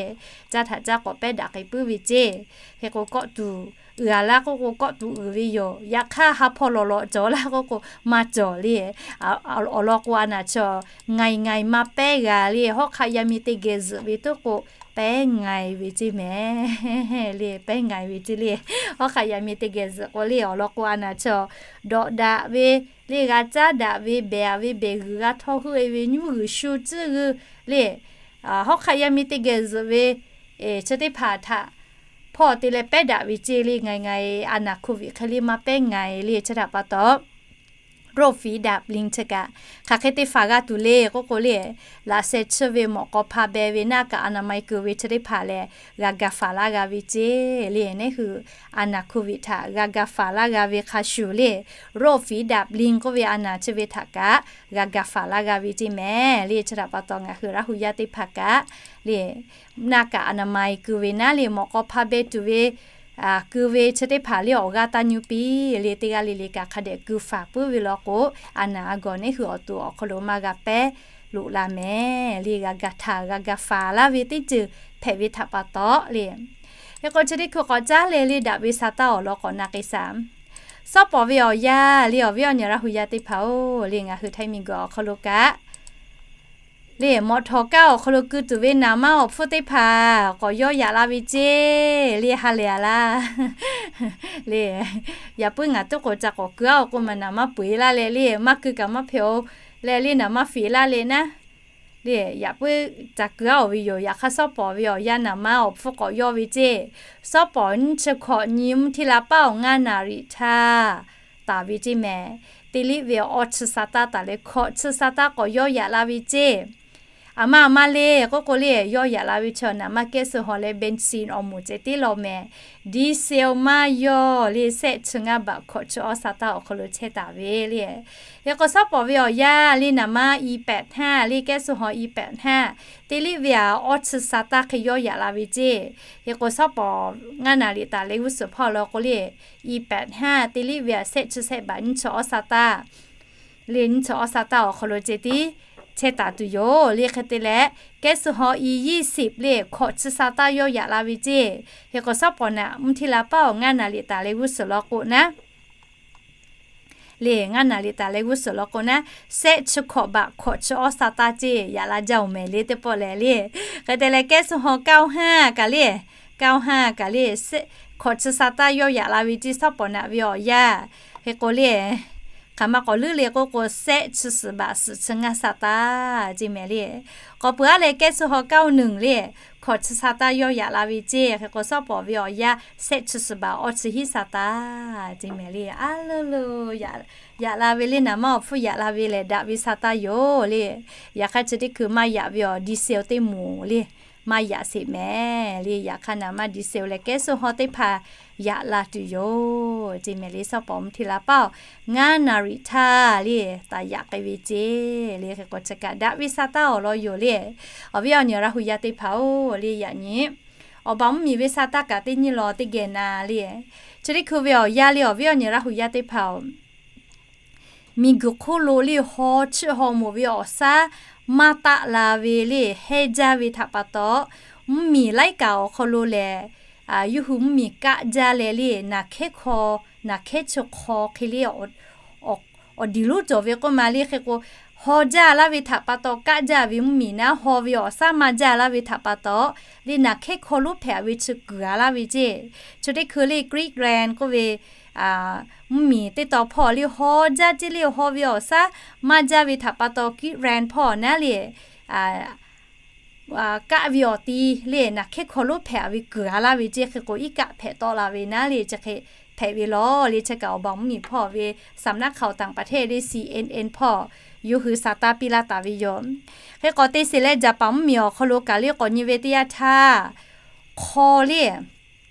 caˇ htaꞈ caˇ k'awꞈ pehˉ daꞈ k'ai puiˉ ve ceˇ. Hk'e k'o, kawˆ tuˬ uiˍ a laˇ k'oˆ k'o, kawˆ tuˬ uiˍ ve yoˬ. Yaꞈ hk'aˇ, ha hpawˇ lawˬ lawꞈ cawˬ laˇ k'oˆ k'o, maˇ cawˬ le. Awˬ lawn k'o, a naˍ chaw ไง ไง maˇ pehˉ g'a le. Hawˉ hk'aˆ yaˇ miˇ teˇ geh zuhꞈ ve teˇ k'o, pehˉ ไง ve ceˇ mehˍ le. Pehˉ ไง ve ceˇ le. Hawˉ hk'aˆ yaˇ miˇ teˇ geh zuhꞈ k'o le, awˬ lawn k'o, a naˍ chaw dawꞈ daꞈ ve le, g'a caˉ daꞈ ve, behˬ ve behˬ g'uiˬ g'a htawˇ heuˆ e ve, nyiˇ g'uiˬ shu tcuhˉ g'uiˬ le. Hawˉ hk'aˆ yaˇ miˇ teˇ geh zuhꞈ ve, chi teˇ hpaˍ htaꞈ hpawˇ te leh pehˉ daꞈ ve ceˇ le. ไง ไง a naˍ โควิด hk'e le maˇ pehˉ ไง le. Chi htaꞈ pa taw, โรคฝีดาดลิง chi kaꞈ hk'aˬ hk'e te faˍ g'a tuˬ le k'oˆ k'o le, laꞈ sheh chiˇ ve mawꞈ k'aw hpa beh ve naˆ kaꞈ อนามัย keu ve chi teˇ hpaˍ lehˬ, g'a ga faˍ laˇ g'a ve ceˇ le. Neˇ hui a naˍ โควิด htaꞈ g'a ga faˍ laˇ g'a ve hk'a shuˍ le, โรคฝีดาดลิง k'oˆ ve a naˍ chi ve htaꞈ kaꞈ g'a ga faˍ laˇ g'a ve ceˇ mehˍ le. Chi htaꞈ pa taw ngaˬ hui Laˇ hu yaˇ teˇ hpaˍ kaꞈ le, naˆ kaꞈ อนามัย keu ve naˉ le, mawꞈ k'aw hpa beh tuˬ ve keu ve chi teˇ hpaˍ le awˬ g'aˇ taˇ nyu piˇ le. Teˇ g'aˇ le le kaꞈ hk'a dehꞈ keu faˍ puiˉ ve law k'o, a naˍ a gawˬ neˇ hui awˬ to awˬ hk'aw lo maˇ g'a pehˉ loꞈ la mehˍ le. G'a ga htaꞈ g'a ga faˍ laˇ ve teˇ ceuˬ hpehꞈ ve htaꞈ pa taw le. Hk'e k'o, chi teˇ hkui k'awꞈ caˉ leh le, daꞈ ve sa taˇ awˬ lawn k'awꞈ na k'ai shaˍ. Suhˉ pawˍ ve awˬ yanˇ le, awˬ viˉ awˬ nyi Laˇ hu yaˇ teˇ hpaˍ-oˬ le, ngaˬ hui Htaiˇ miˬguiˬ awˬ hk'aw lo kaꞈ le, mawꞈ htawˍ kaˇ awˬ hk'aw lo keu tuˬ ve naˍ manˇ awˬ hpfuhˇ teˇ hpaˍ k'awꞈ yawˇ yaꞈ la ve ceˇ le. Ha lehˬ a laˇ le. Yaꞈ puiˉ ngaˬ tuˉ k'awꞈ ca k'awꞈ keu-a-oˬ k'oˆ ma, naˍ manˇ peu-eˬ laˇ leh le, maˇ keu kaꞈ maˇ hpehꞈ-oˬ leh le, naˍ manˇ feꞈ laˇ leh naˉ le, yaꞈ puiˉ ca keu-a-oˬ ve yoˬ. Yaꞈ hk'aˇ, suhˉ pawˍ ve awˬ yanˇ naˍ manˇ awˬ hpfuhˇ k'awꞈ yawˇ ve ceˇ. Suhˉ pawˍ nyiˇ chi hkawꞈ nyi mvuhˇ htiˇ la paˉ awˬ ngaˇ naˍ riꞈ htaˇ taˍ ve ceˇ mehˍ. Teˇ liˇ ve awˇ chi sa taˇ taˍ leh hkawꞈ chi sa taˇ k'awꞈ yawˇ yaꞈ la ve ceˇ. A ma a ma le k'oˆ k'o le, yawˇ yaꞈ la ve chi naˍ manˇ kehˉ suh haw leh เบนซิน awˬ moˍ ceh tiˉ law mehˍ. ดีเซล maˇ yawˇ le, sehˆ chi ngaˇ บาท hkawꞈ chi awˇ sa taˇ awˬ hk'aw lo chehˇ taˍ ve le. Hk'e k'o, suhˉ pawˍ ve awˬ yanˇ le, naˍ manˇ อีแปดห้า le, kehˉ suh haw อีแปดห้า teˇ liˇ ve aꞈ awˇ chi sa taˇ hk'e yawˇ yaꞈ la ve ceˇ. Hk'e k'o, suhˉ pawˍ ngaˇ naˍ riꞈ taˍ leh g'uˇ suhˍ hpawˇ law k'o le, อีแปดห้า teˇ liˇ ve aꞈ sehˆ chi sehˆ บาท nyiˇ chi awˇ sa taˇ le, nyiˇ chi awˇ sa taˇ awˬ hk'aw lo ceh tiˉ chehˇ taˍ tuˬ yoˬ le. Hk'e te leh, kehˉ suh haw อียี่สิบ le, hkawꞈ chi sa taˇ yawˇ yaꞈ la ve ceˇ. Hk'e k'o, suhˉ pawˍ naꞈ mvuhˇ htiˇ la paˉ awˬ ngaˇ naˍ riꞈ taˍ leh g'uˇ suhˍ law k'o naˉ le, ngaˇ naˍ riꞈ taˍ leh g'uˇ suhˍ law k'o naˉ, sehˆ chi hkawꞈ บาท hkawꞈ chi awˇ sa taˇ ceˇ yaꞈ la jaˇ-oˬ mehˍ le. Teˇ pawˆ lehˬ le, hk'e te leh kehˉ suh haw เก้าห้า kaꞈ le, เก้าห้า kaꞈ le, hkawꞈ chi sa taˇ yawˇ yaꞈ la ve ceˇ. Suhˉ pawˍ naꞈ ve awˬ yanˇ hk'e k'o le, hk'aˬ ma k'awꞈ leuˉ le k'oˆ k'o, sehˆ chi suhˍ บาท suhˍ chi ngaˇ sa taˇ ceˇ mehˍ le. K'awꞈ peuˬ-a leh kehˉ suh haw เก้าหนึ่ง le, hkawꞈ chi sa taˇ yawˇ yaꞈ la ve ceˇ. Hk'e k'o, suhˉ pawˍ ve awˬ yanˇ sehˆ chi suhˍ บาท awˇ chi hiˉ sa taˇ ceˇ mehˍ le. A le le, yaꞈ la ve le, naˍ manˇ awˬ hpfuhˇ yaꞈ la ve lehˬ, daꞈ ve sa taˇ yoˬ le. Yaꞈ hk'aˇ, chi teˇ hkui maˇ yaꞈ ve awˬ ดีเซล teˇ moˍ le, maˇ yaꞈ sheˍ mehˍ le. Yaꞈ hk'aˇ, naˍ manˇ ดีเซล leh kehˉ suh haw teˇ hpaˍ yaꞈ la tuˬ yoˬ ceˇ mehˍ le. Suhˉ pawˍ mvuhˇ htiˇ la paˉ awˬ ngaˇ naˍ riꞈ htaˇ le, taˍ yaꞈ k'ai ve ceˇ le. Hk'e k'o, chi kaꞈ daꞈ ve sa taˇ awˬ lawn yoˬ le. Awˬ viˉ awˬ nyi Laˇ hu yaˇ teˇ hpaˍ-oˬ le, yaꞈ nyi awˬ baˬ mvuhˇ miˬ ve sa taˇ kaꞈ teˇ nyi law teˇ geh na le. Chi teˇ hkui ve awˬ yanˇ le, awˬ viˉ awˬ nyi Laˇ hu yaˇ teˇ hpaˍ-oˬ, miˬguiˬ hk'oˆ lo le, haw chiˇ haw moˍ ve awˬ shaˉ maˇ taˆ la ve le, hehnˇ jaˇ ve htaꞈ pa taw, mvuhˇ miˬ laiˉ kaꞈ awˬ hk'aw lo lehˬ, yawˇ hui mvuhˇ miˬ kaˆ jaˇ leh le, naˬ hkehˉ hk'aw, naˬ hkehˉ chi hk'aw hk'e le, awˬ diˬ lonˉ cawˬ ve k'oˆ ma le. Hk'e k'o, haw jaˇ laˇ ve htaꞈ pa taw, kaˆ jaˇ ve mvuhˇmiˬ naˉ haw ve awˬ shaˉ maˇ jaˇ laˇ ve htaꞈ pa taw, le naˬ hkehˉ hk'aw lonˉ hpehꞈ ve chi kuiˬ a laˇ ve ceˇ. Chi teˇ hkui le Greenland k'oˆ ve mvuhˇmiˬ teˇ taw hpawˇ le haw jaˇ ceˇ le, haw ve awˬ shaˉ maˇ jaˇ ve htaꞈ pa taw, Greenland hpawˇ naˉ le kaˆ ve awˬ ti le naˬ hkehˉ hk'aw lonˉ hpehꞈ ve kuiˬ a laˇ ve ceˇ. Hk'e k'o iˉ kaˆ hpehꞈ tawˆ la ve naˉ le chi hk'e hpehꞈ ve lawˬ le. Chi kaꞈ awˬ baˬ mvuhˇmiˬ hpawˇ ve สำนักข่าวต่างประเทศ le C N N hpawˇ yawˇ hui sa taˇ piˇ laˇ taˍ ve yoˬ. Hk'e k'awꞈ te sheˍ leh, Jaˍpaˍ mvuhˇmiˬ awˬ hk'aw lo kaꞈ le k'awꞈ nyi ve teˇ yanˇ htaˇ, hk'aw le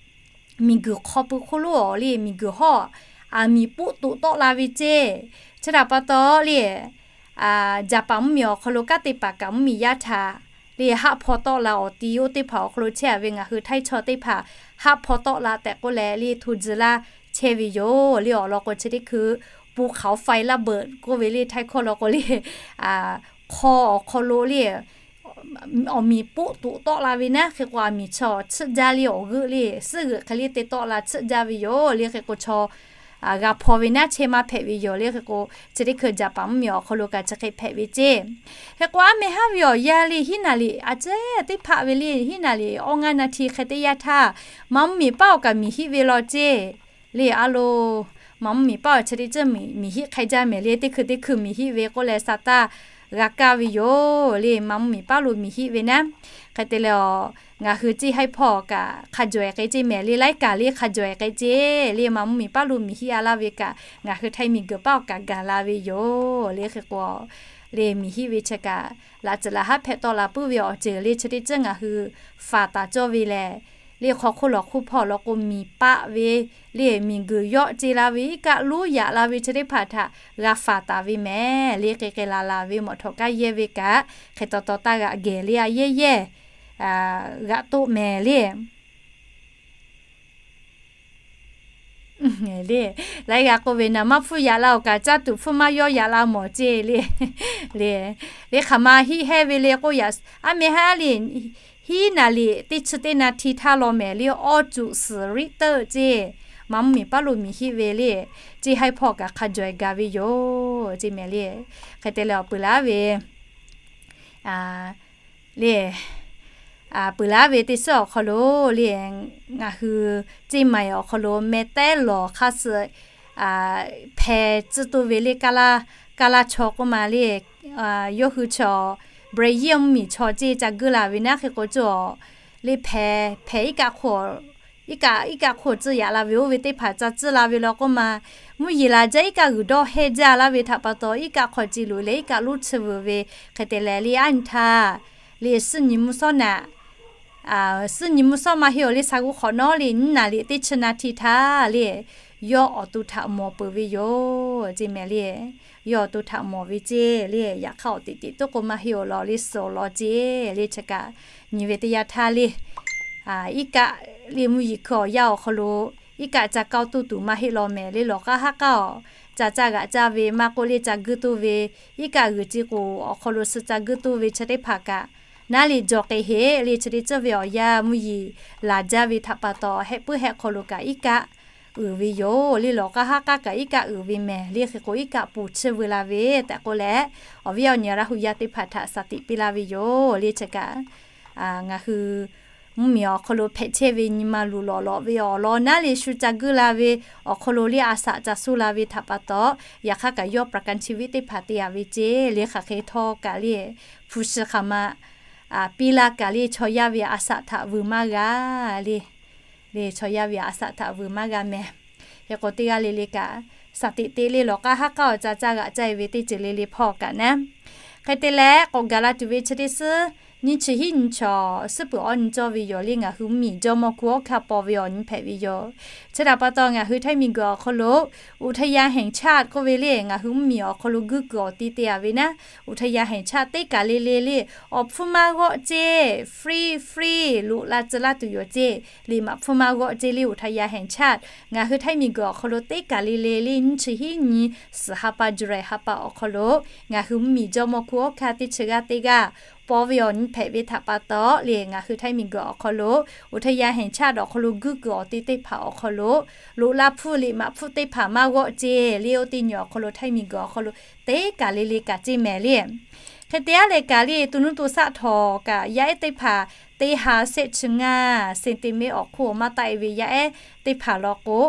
miˬguiˬ hk'aw pui hk'oˆ lo awˬ le miˬguiˬ hawˇ aˬ miˍ poˆ toꞈ tawˆ la ve ceˇ. Chi htaꞈ pa taw le, Jaˍpaˍ mvuhˇmiˬ awˬ hk'aw lo kanˉ te paˍ kaꞈ mvuhˇmiˬ yaˇ htaꞈ le haˆ hpaw tawˆ la awˬ ti oˇ teˇ hpaˍ awˬ hk'aw lo chehˇ a ve ngaˬ hui Htaiˇ chaw teˇ hpaˍ haˆ hpaw tawˆ la tehꞈ k'oˆ leh le hto tcuh laˇ chehˇ ve yoˬ le. Awˬ lawn k'o chi teˇ hkui ภูเขาไฟระเบิด k'oˆ ve le Htaiˇ hkawˇ law k'o le, hk'aw awˬ hk'aw lo le awˬ miˍ poˆ toꞈ tawˆ la ve naˉ. Hk'e k'o aˬ miˍ chaw chiˆ jaˇ le awˬ g'euˆ le suhˉ g'euꞈ hk'e le te tawˆ la chiˆ jaˇ ve yoˬ le. Hk'e k'o chaw g'a hpaw ve naˉ chehˇ maˇ hpehꞈ ve yoˬ le. Hk'e k'o chi teˇ hkui Jaˍpaˍ mvuhˇmiˬ awˬ hk'aw lo kaꞈ chi hk'e hpehꞈ ve ceˇ. Hk'e k'o aˉ meh haˉ ve awˬ yanˇ le hiˉ naˍ liꞈ a ciˉ teˇ hpaˆ ve le hiˉ naˍ liꞈ awˇ ngaˇ naˍ hti hk'e teˇ yanˇ htaˇ, maˍ mvuhˇmiˬ paˉ awˬ kaꞈ miˬ hiˆ ve law ceˇ. Le a lo, maˍ mvuhˇmiˬ paˉ awˬ chi teˇ ceuˬ miˬ hiˆ hk'e jaˇ mehˍ le. Teˇ hkui teˇ hkui miˬ hiˆ ve k'oˆ leh sa taˇ g'a kaˇ ve yoˬ le. Maˍ mvuhˇmiˬ paˉ lo miˬ hiˆ ve naˉ. Hk'e te leh a, ngaˬ hui ceˇ haiˉ hpawˇ kaꞈ hk'a jawehˬ k'ai ceˇ mehˍ le. Laiˉ kaꞈ le hk'a jawehˬ k'ai ceˇ le. Maˍ mvuhˇmiˬ paˉ lo miˬ hiˆ a laˇ ve kaꞈ ngaˬ hui Htaiˇ miˬguiˬ paˉ awˬ kaꞈ gaˬ la ve yoˬ le. Hk'e k'o le miˬ hiˆ ve chi kaꞈ laꞈ tcuhˍ laꞈ haˉ hpehꞈ tawˆ la puiˉ ve awˬ ceuˬ le chi teˇ ceuˬ ngaˬ hui faˍ taˍ cawˇ ve lehˬ, le hk'aw hk'oˆ lawˬ hk'oˆ hpawˇ law k'o miˬ paˆ ve le miˬguiˬ yawˆ ce la ve iˉ kaˆ lonˉ yaꞈ la ve chi teˇ hpaˍ htaꞈ g'a faˍ taˍ ve mehˍ le. K'ai k'ai la la ve mawꞈ htawꞈ kaˇ yehˇ ve kaꞈ hk'e taw taw taˇ g'aꞈ gehˬ le a yehˇ yehˇ g'aꞈ toˆ mehˍ le. Le, laiˉ g'a k'oˆ ve naˍ maˇ hpfuhˇ yaꞈ la awˬ kaꞈ caˇ tuˬ hpfuhˇ maˇ yawˇ yaꞈ la mawˬ ceˇ le. Le, le hk'aˬ ma hiˆ hehˇ ve le k'oˆ yaꞈ, aˉ meh haˉ le hiˉ naˍ liꞈ teˇ chi teˇ naˍ hti htaˇ law mehˍ le awˇ cuꞈ suhˍ riˆ teuˆ ceˇ. Maˍ mvuhˇmiˬ paˉ lo miˬ hiˆ ve le, ceˇ haiˉ hpawˇ kaꞈ hk'a jawehˬ gaˬ ve yoˬ ceˇ mehˍ le. Hk'e te leh awˬ peuˬ laˉ ve le, peuˬ laˉ ve teˇ suhˉ awˬ hk'aw lo le, ngaˬ hui ceˇ maiˍ awˬ hk'aw lo meh tehˉ lawˬ hk'aˇ suh hpeh tcuhˇ toˇ ve le, kaˇ laˇ chaw k'oˆ ma le, yawˇ hui chaw Brazil mvuhˇmiˬ chaw ceˇ ca guˇ la ve naˉ. Hk'e k'o cawˬ le hpeh hpeh iˉ kaˆ hk'oˆ iˉ kaˆ hk'oˆ tcuhˇ yaꞈ la ve oˇ ve teˇ hpaˍ ca tcuhˇ la ve law k'oˆ ma, mvuhˇ yeˬ laˬ jaˇ iˉ kaˆ g'uiˬ dawˇ hehˇ jaˇ laˇ ve htaꞈ pa taw iˉ kaˆ hk'aw ce loꞈ leh iˉ kaˆ lonˉ chi veuˬ ve. Hk'e te leh le aˉ nyi htaˇ le suhˉ nyi mvuhˇ shawˉ naꞈ suhˉ nyi mvuhˇ shawˉ maˇ heˆ awˬ le sa g'uˇ hk'awꞈ nawˉ le nyiˇ naˍ liꞈ teˇ chi naˍ hti htaˇ le yawˇ awˬ to htaꞈ mawˬ peuˬ ve yoˬ ceˇ mehˍ le. Yawˇ awˬ to htaꞈ mawˬ ve ceˇ le. Yaꞈ hk'aˇ awˬ teꞈ teꞈ toˉ k'o maˇ heˆ awˬ lawn le suhˍ awˬ lawn ceˇ le. Chi kaꞈ nyi ve teˇ yanˇ htaˇ le iˉ kaˆ le mvuhˇ yeˬ hkui awˬ yanˇ awˬ hk'aw lo iˉ kaˆ ca kaoˇ toˇ tuˬ maˇ heˆ law mehˍ le. Lawˬ k'aˉ haˉ k'aˉ awˬ ca caˇ g'aꞈ caˇ ve maˇ k'oˆ le ca guˇ toˇ ve, iˉ kaˆ g'uiˬ ce k'o awˬ hk'aw lo suh ca guˇ toˇ ve chi teˇ hpaˍ kaꞈ naˉ le jawˬ k'ai heˆ le. Chi teˇ ceuˬ ve awˬ yanˇ mvuhˇ yeˬ laˬ jaˇ ve htaꞈ pa taw heh puiˉ heh hk'aw lo kaꞈ iˉ kaˆ uiˍ ve yoˬ le. Lawˬ k'aˉ haˉ k'aˉ kaꞈ iˉ kaˆ uiˍ ve mehˍ le. Hk'e k'o iˉ kaˆ ponˬ chiˇ veu la ve tehꞈ k'oˆ leh, awˬ viˉ awˬ nyi Laˇ hu yaˇ teˇ hpaˍ htaꞈ shaˍ tiꞈ piˇ laˇ ve yoˬ le. Chi kaꞈ ngaˬ hui mvuhˇmiˬ awˬ hk'aw lo hpehꞈ chehˇ ve nyi ma luˬ lawꞈ lawꞈ ve awˬ lawn naˉ le shu ca guˇ la ve awˬ hk'aw lo le a shaꞈ ca suh la ve htaꞈ pa taw, yaꞈ hk'aˇ kaꞈ yawˇ ประกันชีวิต teˇ hpaˍ te yaꞈ ve ceˇ le. Hk'aˬ hk'e htawˇ kaꞈ le hpu shi hk'aˬ ma piˇ laˇ kaꞈ le chaw yaˇ ve a shaꞈ htaꞈ vuiˬ maˇ g'a le. Le chaw yaˇ ve a shaꞈ htaꞈ vuiˬ maˇ g'a mehˍ. Hk'e k'o teˇ g'aˇ le le kaꞈ shaˍ tiꞈ te le. Lawˬ k'aˉ haˉ k'aˉ awˬ ca caˇ g'aꞈ caˇ e ve teˇ ceuˬ le le hpawˇ kaꞈ naˉ. Hk'e te leh k'awꞈ gaˬ la tuˬ ve chi teˇ suhˉ nyiˇ chi hiˉ nyi chaw suhˉ peuˬ awˇ nyi cawˇ ve yoˬ le. Ngaˬ hui mvuhˇmiˬ jawˇmawˇ hkuˇ awˉ hkanˇ paw ve awˬ nyi hpehꞈ ve yoˬ. Chi htaꞈ pa taw ngaˬ hui Htaiˇ miˬguiˬ awˬ hk'aw lo อุทยานแห่งชาติ k'oˆ ve le ngaˬ hui mvuhˇmiˬ awˬ hk'aw lo guˇ kuiˬ awˬ ti te a ve naˉ, อุทยานแห่งชาติ teˇ kaˬ le le le awˬ hpfuhˇ maˇ g'awˆ ceˇ, free free loꞈ la tcuh laˇ tuˬ yoˬ ceˇ. Liꞈ maꞈ hpfuhˇ maˇ g'awˆ ceˇ le อุทยานแห่งชาติ. Ngaˬ hui Htaiˇ miˬguiˬ awˬ hk'aw lo teˇ kaˬ le le le nyiˇ chi hiˉ nyi suhˍ ha pa July ha pa awˬ hk'aw lo ngaˬ hui mvuhˇmiˬ jawˇmawˇ hkuˇ awˉ hkanˇ teˇ chi g'aˇ teˇ g'aˇ paw ve awˬ nyi hpehꞈ ve htaꞈ pa taw le, ngaˬ hui ไทย miˬguiˬ awˬ hk'aw lo อุทยานแห่งชาติ awˬ hk'aw lo guˇ kuiˬ awˬ te teˇ hpaˍ awˬ hk'aw lo loꞈ la hpfuhˇ liꞈ maꞈ hpfuhˇ teˇ hpaˍ maˇ g'awˆ ceˇ le, oˇ teˇ nyi awˬ hk'aw lo ไทย miˬguiˬ awˬ hk'aw lo teˇ kaˬ le le kaꞈ ceˇ mehˍ le. Hk'e te aˉ leh kaꞈ le, to nuˇ to saˆ htawˍ kaꞈ yaˇ ehˉ teˇ hpaˍ teˇ ha sehˆ chi ngaˇ centimeter awˬ hk'oˆ maˇ taˆ e ve yaˇ ehˉ teˇ hpaˍ law k'o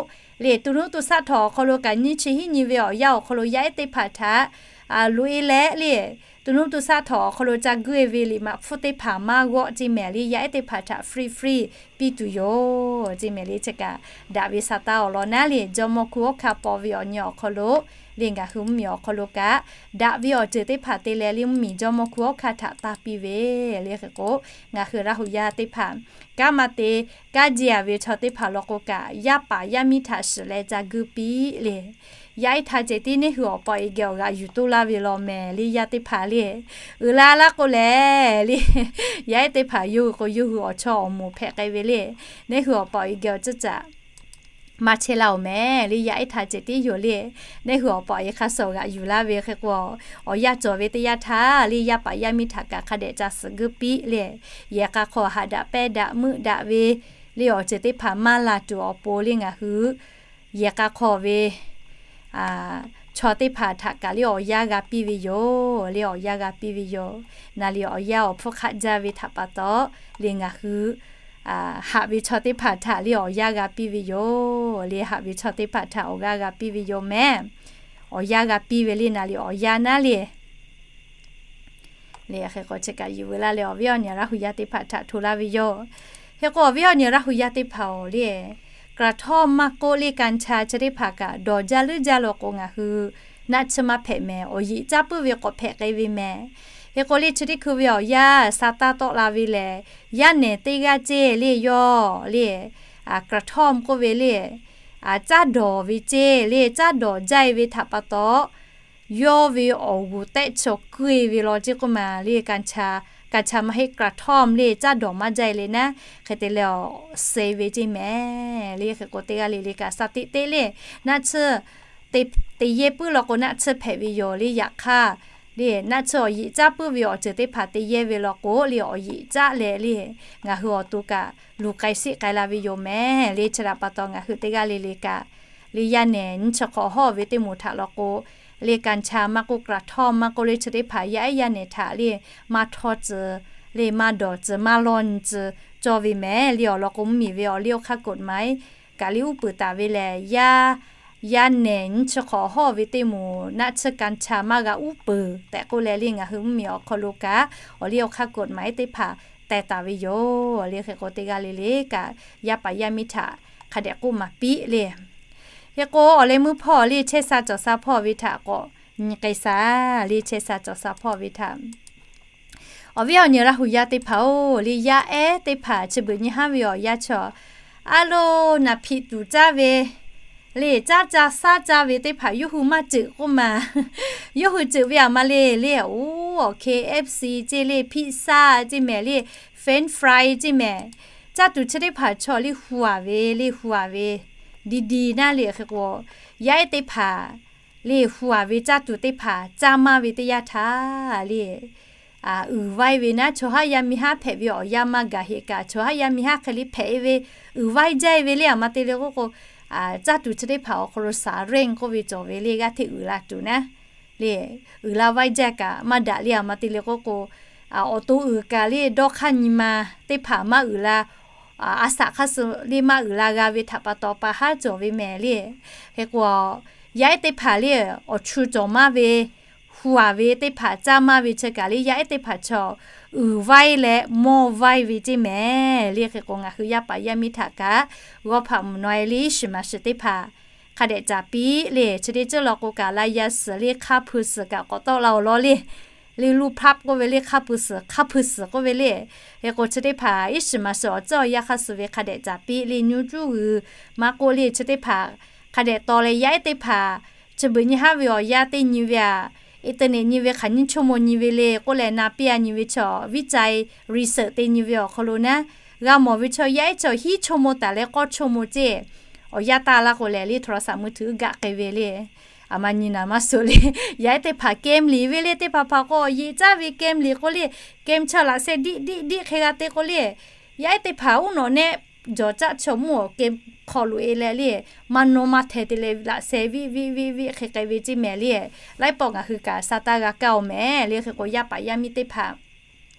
le, to nuˇ to saˆ htawˍ awˬ hk'aw lo kaꞈ nyiˇ chi hiˉ nyi ve awˬ yanˇ awˬ hk'aw lo yaˇ ehˉ teˇ hpaˍ htaꞈ loꞈ e leh le, to nuˇ to saˆ htawˍ awˬ hk'aw lo ca guˇ e ve liꞈ maꞈ hpfuhˇ teˇ hpaˍ maˇ g'awˆ ceˇ mehˍ le, yaˇ ehˉ teˇ hpaˍ htaꞈ free free piˇ tuˬ yoˬ ceˇ mehˍ le. Chi kaꞈ daꞈ ve sa taˇ awˬ lawn naˉ le, jawˇmawˇ hkuˇ hawˉ hkanˇ paw ve awˬ nyi awˬ hk'aw lo le, ngaˬ hui mvuhˇmiˬ awˬ hk'aw lo kaꞈ daꞈ ve awˬ ceuˬ teˇ hpaˍ te leh le, mvuhˇmiˬ jawˇmawˇ hkuˇ hawˉ hkanˇ htaꞈ taˇ piˇ ve le. Hk'e k'o, ngaˬ hui Laˇhuˍ yaˇ teˇ hpaˍ kanˉ maˇ te, kanˉ jiˇ a ve chaw teˇ hpaˍ law k'o kaꞈ, yaˇ paˍ yaˇ miˇ htaꞈ shiˍ leh ca guˇ piˇ le. Yaˇ ehˉ htaꞈ ceh tiˉ neˇ hui awˬ pa awˬ e geh awˬ g'aꞈ yuˬ toˇ laˇ ve law mehˍ le, yaˇ teˇ hpaˍ le. Uiˍ la laˇ k'o lehˬ le, yaˇ ehˉ teˇ hpaˍ yawˇ hui k'o yawˇ hui awˬ chawˇ awˬ moˍ hpehꞈ k'ai ve le. Neˇ hui awˬ pa awˬ e geh awˬ ciˉ caꞈ maˇ chehˇ laˇ oˬ mehˍ le, yaˇ ehˉ htaꞈ ceh tiˉ yoˬ le. Neˇ hui awˬ pa awˬ e hk'a shuˍ g'aꞈ yuˬ laˇ ve hk'e k'o, awˬ yanˇ cawˬ ve teˇ yanˇ htaˇ le, yaˇ paˍ yaˇ miˇ htaꞈ kaꞈ hk'a dehꞈ ca suhˍ guˇ piˇ le. Yehˬ k'a hk'aw haꞈ daꞈ pehˇ daꞈ meuˆ daꞈ ve le, awˬ ceuˬ teˇ hpaˍ maˇ la tuˬ awˬ pon le, ngaˬ hui yehˬ k'a hk'aw ve chaw teˇ hpaˍ htaꞈ kaꞈ le awˬ yanˇ g'a piˇ ve yoˬ le, awˬ yanˇ g'a piˇ ve yoˬ. Naˍ liꞈ awˬ yanˇ awˬ hpfuhˇ hk'aˆ jaˇ ve htaꞈ pa taw le, ngaˬ hui haꞈ ve chaw teˇ hpaˍ htaꞈ le awˬ yanˇ g'a piˇ ve yoˬ le, haꞈ ve chaw teˇ hpaˍ htaꞈ awˬ g'aˇ g'a piˇ ve yoˬ mehˍ. Awˬ yanˇ g'a piˇ ve le, naˍ liꞈ awˬ yanˇ naˉ le. Le hk'e k'o chi kaꞈ yuˬ veu laˇ leh awˬ viˉ awˬ nyi Laˇhuˍ yaˇ teˇ hpaˍ htaꞈ hto laˇ ve yoˬ. Hk'e k'o awˬ viˉ awˬ nyi Laˇhuˍ yaˇ teˇ hpaˍ-oˬ le, กระท่อม maˇ k'oˆ le กัญชา chi teˇ hpaˍ kaꞈ dawˬ jaˇ leuˉ jaˇ law k'o ngaˬ hui naˆ tsuhˇ maˇ hpehꞈ mehˍ, awˬ yeꞈ caˉ puiˉ ve k'awꞈ hpehꞈ k'ai ve mehˍ. Hk'e k'o le chi teˇ hkui ve awˬ yanˇ sa taˇ tawˆ la ve lehˬ, yaˇ nehˬ teˇ g'aˇ ceˇ le yawˇ le, กระท่อม k'oˆ ve le, caˉ dawˬ ve ceˇ le, caˉ dawˬ jaˇ e ve htaꞈ pa taw, yawˇ ve awˬ g'uˬ tehˆ chaw kuˇ e ve law ceˇ k'oˆ ma le, กัญชา maˇ heˆ กระท่อม le, caˉ dawˬ maˇ jaˇ e le naˉ, hk'e te leh awˬ suh e ve ceˇ mehˍ le. Hk'e k'o teˇ g'aˇ le le kaꞈ sa teꞈ teꞈ le, naˆ tsuhˇ te yehˇ puiˉ law k'o naˆ tsuhˇ hpehꞈ ve yoˬ le. Yaꞈ hk'aˇ le naˆ tsuhˇ awˬ yeꞈ caˉ puiˉ ve awˬ ceuˬ teˇ hpaˍ te yehˇ ve law k'o le, awˬ yeꞈ caˉ leh le, ngaˬ hui awˬ to kaꞈ luˬ k'ai sheˆ k'ai la ve yoˬ mehˍ le. Chi htaꞈ pa taw ngaˬ hui teˇ g'aˇ le le kaꞈ le, yaˇ nehˬ nyiˇ chi hk'awꞈ hawˉ ve teˇ moˍ htaꞈ law k'o le, กัญชา maˇ k'oˆ กระท่อม maˇ k'oˆ le chi teˇ hpaˍ yaˇ ehˉ yaˇ nehˬ htaꞈ le maˇ htawˇ tcuh le, maˇ dawˬ tcuh, maˇ lawˇ nyi tcuh cawˇ ve mehˍ le. Awˬ lawn k'o mvuhˇmiˬ ve awˬ liˇ awˬ hk'aˇ กฎหมาย kaꞈ le uˉ peunˍ taˍ ve lehˬ, yaˇ yaˇ nehˬ nyiˇ chi hk'awꞈ hawˉ ve teˇ moˍ naˆ tsuhˇ กัญชา maˇ g'a uˉ peunˍ tehꞈ k'oˆ leh le, ngaˬ hui mvuhˇmiˬ awˬ hk'aw lo kaꞈ awˬ liˇ awˬ hk'aˇ กฎหมาย teˇ hpaˍ teh taˍ ve yoˬ le. Hk'e k'o teˇ g'aˇ le le kaꞈ yaˇ paˍ yaˇ miˇ htaꞈ hk'a dehꞈ k'oˆ maˍ piˇ le. Hk'e k'o awˬ leh meuˇ hpawˇ le chehˇ sha cawˬ sha hpawˇ ve htaꞈ k'awꞈ nyi k'ai sha le, chehˇ sha cawˬ sha hpawˇ ve htaꞈ Awˬ viˉ awˬ nyi Laˇhuˍ yaˇ teˇ hpaˍ-oˬ, le yaˇ ehˉ teˇ hpaˍ chi beuꞈ nyi haˉ ve awˬ yanˇ chaw, a lo, naˍ hpiꞈ tuˬ caˇ ve, le caˇ caˇ shaˉ caˇ ve teˇ hpaˍ yawˇ hui maˇ ceuˬ k'oˆ ma. Yawˇ hui ceuˬ ve aˬ ma le le, oˇ awˬ K F C ceˇ le, pizza ceˇ mehˍ le, French fry ceˇ mehˍ, caˇ tuˬ chi teˇ hpaˍ chaw le hu aˍ ve le, hu aˍ ve, di di naˉ le hk'e k'o, yaˇ ehˉ teˇ hpaˍ le hu aˍ ve caˇ tuˬ teˇ hpaˍ caˇ maˇ ve teˇ yanˇ htaˇ le, uiˍ vaiˇ ve naˉ, chaw haˉ yaˇ miˇ haˉ hpehꞈ ve awˬ yanˇ maˇ gaˬ heˆ kaꞈ, chaw haˉ yaˇ miˇ haˉ hk'e le hpehꞈ e ve, uiˍ vaiˇ jaˇ e ve le aˬ ma te le k'oˆ k'o, caˇ tuˬ chi teˇ hpaˍ awˬ hk'aw lo สาเร่ง k'oˆ ve cawˬ ve le, g'aˇ hteˇ uiˍ la tuˬ naˉ le, uiˍ la vaiˇ jaˇ kaꞈ maˇ daꞈ le aˬ ma te le k'oˆ k'o, awˬ to uiˍ kaꞈ le dawˇ hk'aˇ nyi ma teˇ hpaˍ maˇ uiˍ la, a saꞈ hk'aˇ suh le maˇ uiˍ la g'a ve htaꞈ pa taw pa haˉ cawˬ ve mehˍ le. Hk'e k'o, yaˇ ehˉ teˇ hpaˍ le awˬ chu cawˬ maˇ ve, hu aˍ ve teˇ hpaˍ caˇ maˇ ve chi kaꞈ le yaˇ ehˉ teˇ hpaˍ chaw uiˍ vaiˇ leh mawˇ vaiˇ ve ceˇ mehˍ le. Hk'e k'o ngaˬ hui yaˇ paˍ yaˇ miˇ htaꞈ kaꞈ g'awˇ hpaꞈ mvuhˬ naw e le iˉ shiˍ maˍ shiˍ teˇ hpaˍ hk'a dehꞈ caˍ piˇ le. Chi teˇ ceuˬ law k'o kaꞈ la yaˇ suhˍ le hk'aˇ hpui suhˍ kaꞈ k'awꞈ tawˆ la awˬ lawn le. Le luˇ พลับ k'oˆ ve le hk'aˇ pui suhˍ, hk'aˇ pui suhˍ k'oˆ ve le. Hk'e k'o chi teˇ hpaˍ iˉ shiˍ maˍ shiˍ awˬ tcuhˉ awˬ yanˇ hk'aˇ suh ve hk'a dehꞈ caˍ piˇ le, nyu cuˇ g'uiˬ maˇ k'oˆ le chi teˇ hpaˍ hk'a dehꞈ taw leh yaˇ ehˉ teˇ hpaˍ chi beuꞈ nyi haˉ ve awˬ yanˇ teˇ nyi ve aꞈ, internet nyi ve hk'aˬ nyiˇ ชั่วโมง nyi ve le k'oˆ leh na piˇ a nyi ve chaw viˉ cai research te nyi ve awˬ hk'aw lo naˉ, g'a mawˬ ve chaw yaˇ ehˉ chaw hiˉ ชั่วโมง taˍ leh k'awˇ ชั่วโมง ceˇ, awˬ yanˇ taˇ laˇ k'o lehˬ le โทรศัพท์มือถือ gaˆ k'ai ve le. aˬ ma nyi naˍ maˇ suhˍ le. Yaˇ ehˉ teˇ hpaˍ kem liꞈ ve le, teˇ hpaˍ hpaˍ k'o yeꞈ caˇ ve kem liꞈ k'o le, kem chaˇ laꞈ sheh diˆ diˆ diˆ hk'e g'a te k'o le, yaˇ ehˉ teˇ hpaˍ uˉ nawꞈ nehˆ jawˬ caˆ chaw mvuhˇ awˬ kem hk'aw loꞈ e leh le, maˇ nawˇ maˇ hteh te leh laꞈ sheh viˆ viˆ viˆ viˆ hk'e k'ai ve ceˇ mehˍ le. Laiˉ pawˆ ngaˬ hui kaꞈ sa taˇ g'a kaˇ oˬ mehˍ le. Hk'e k'o yaˇ paˍ yaˇ miˇ teˇ hpaˍ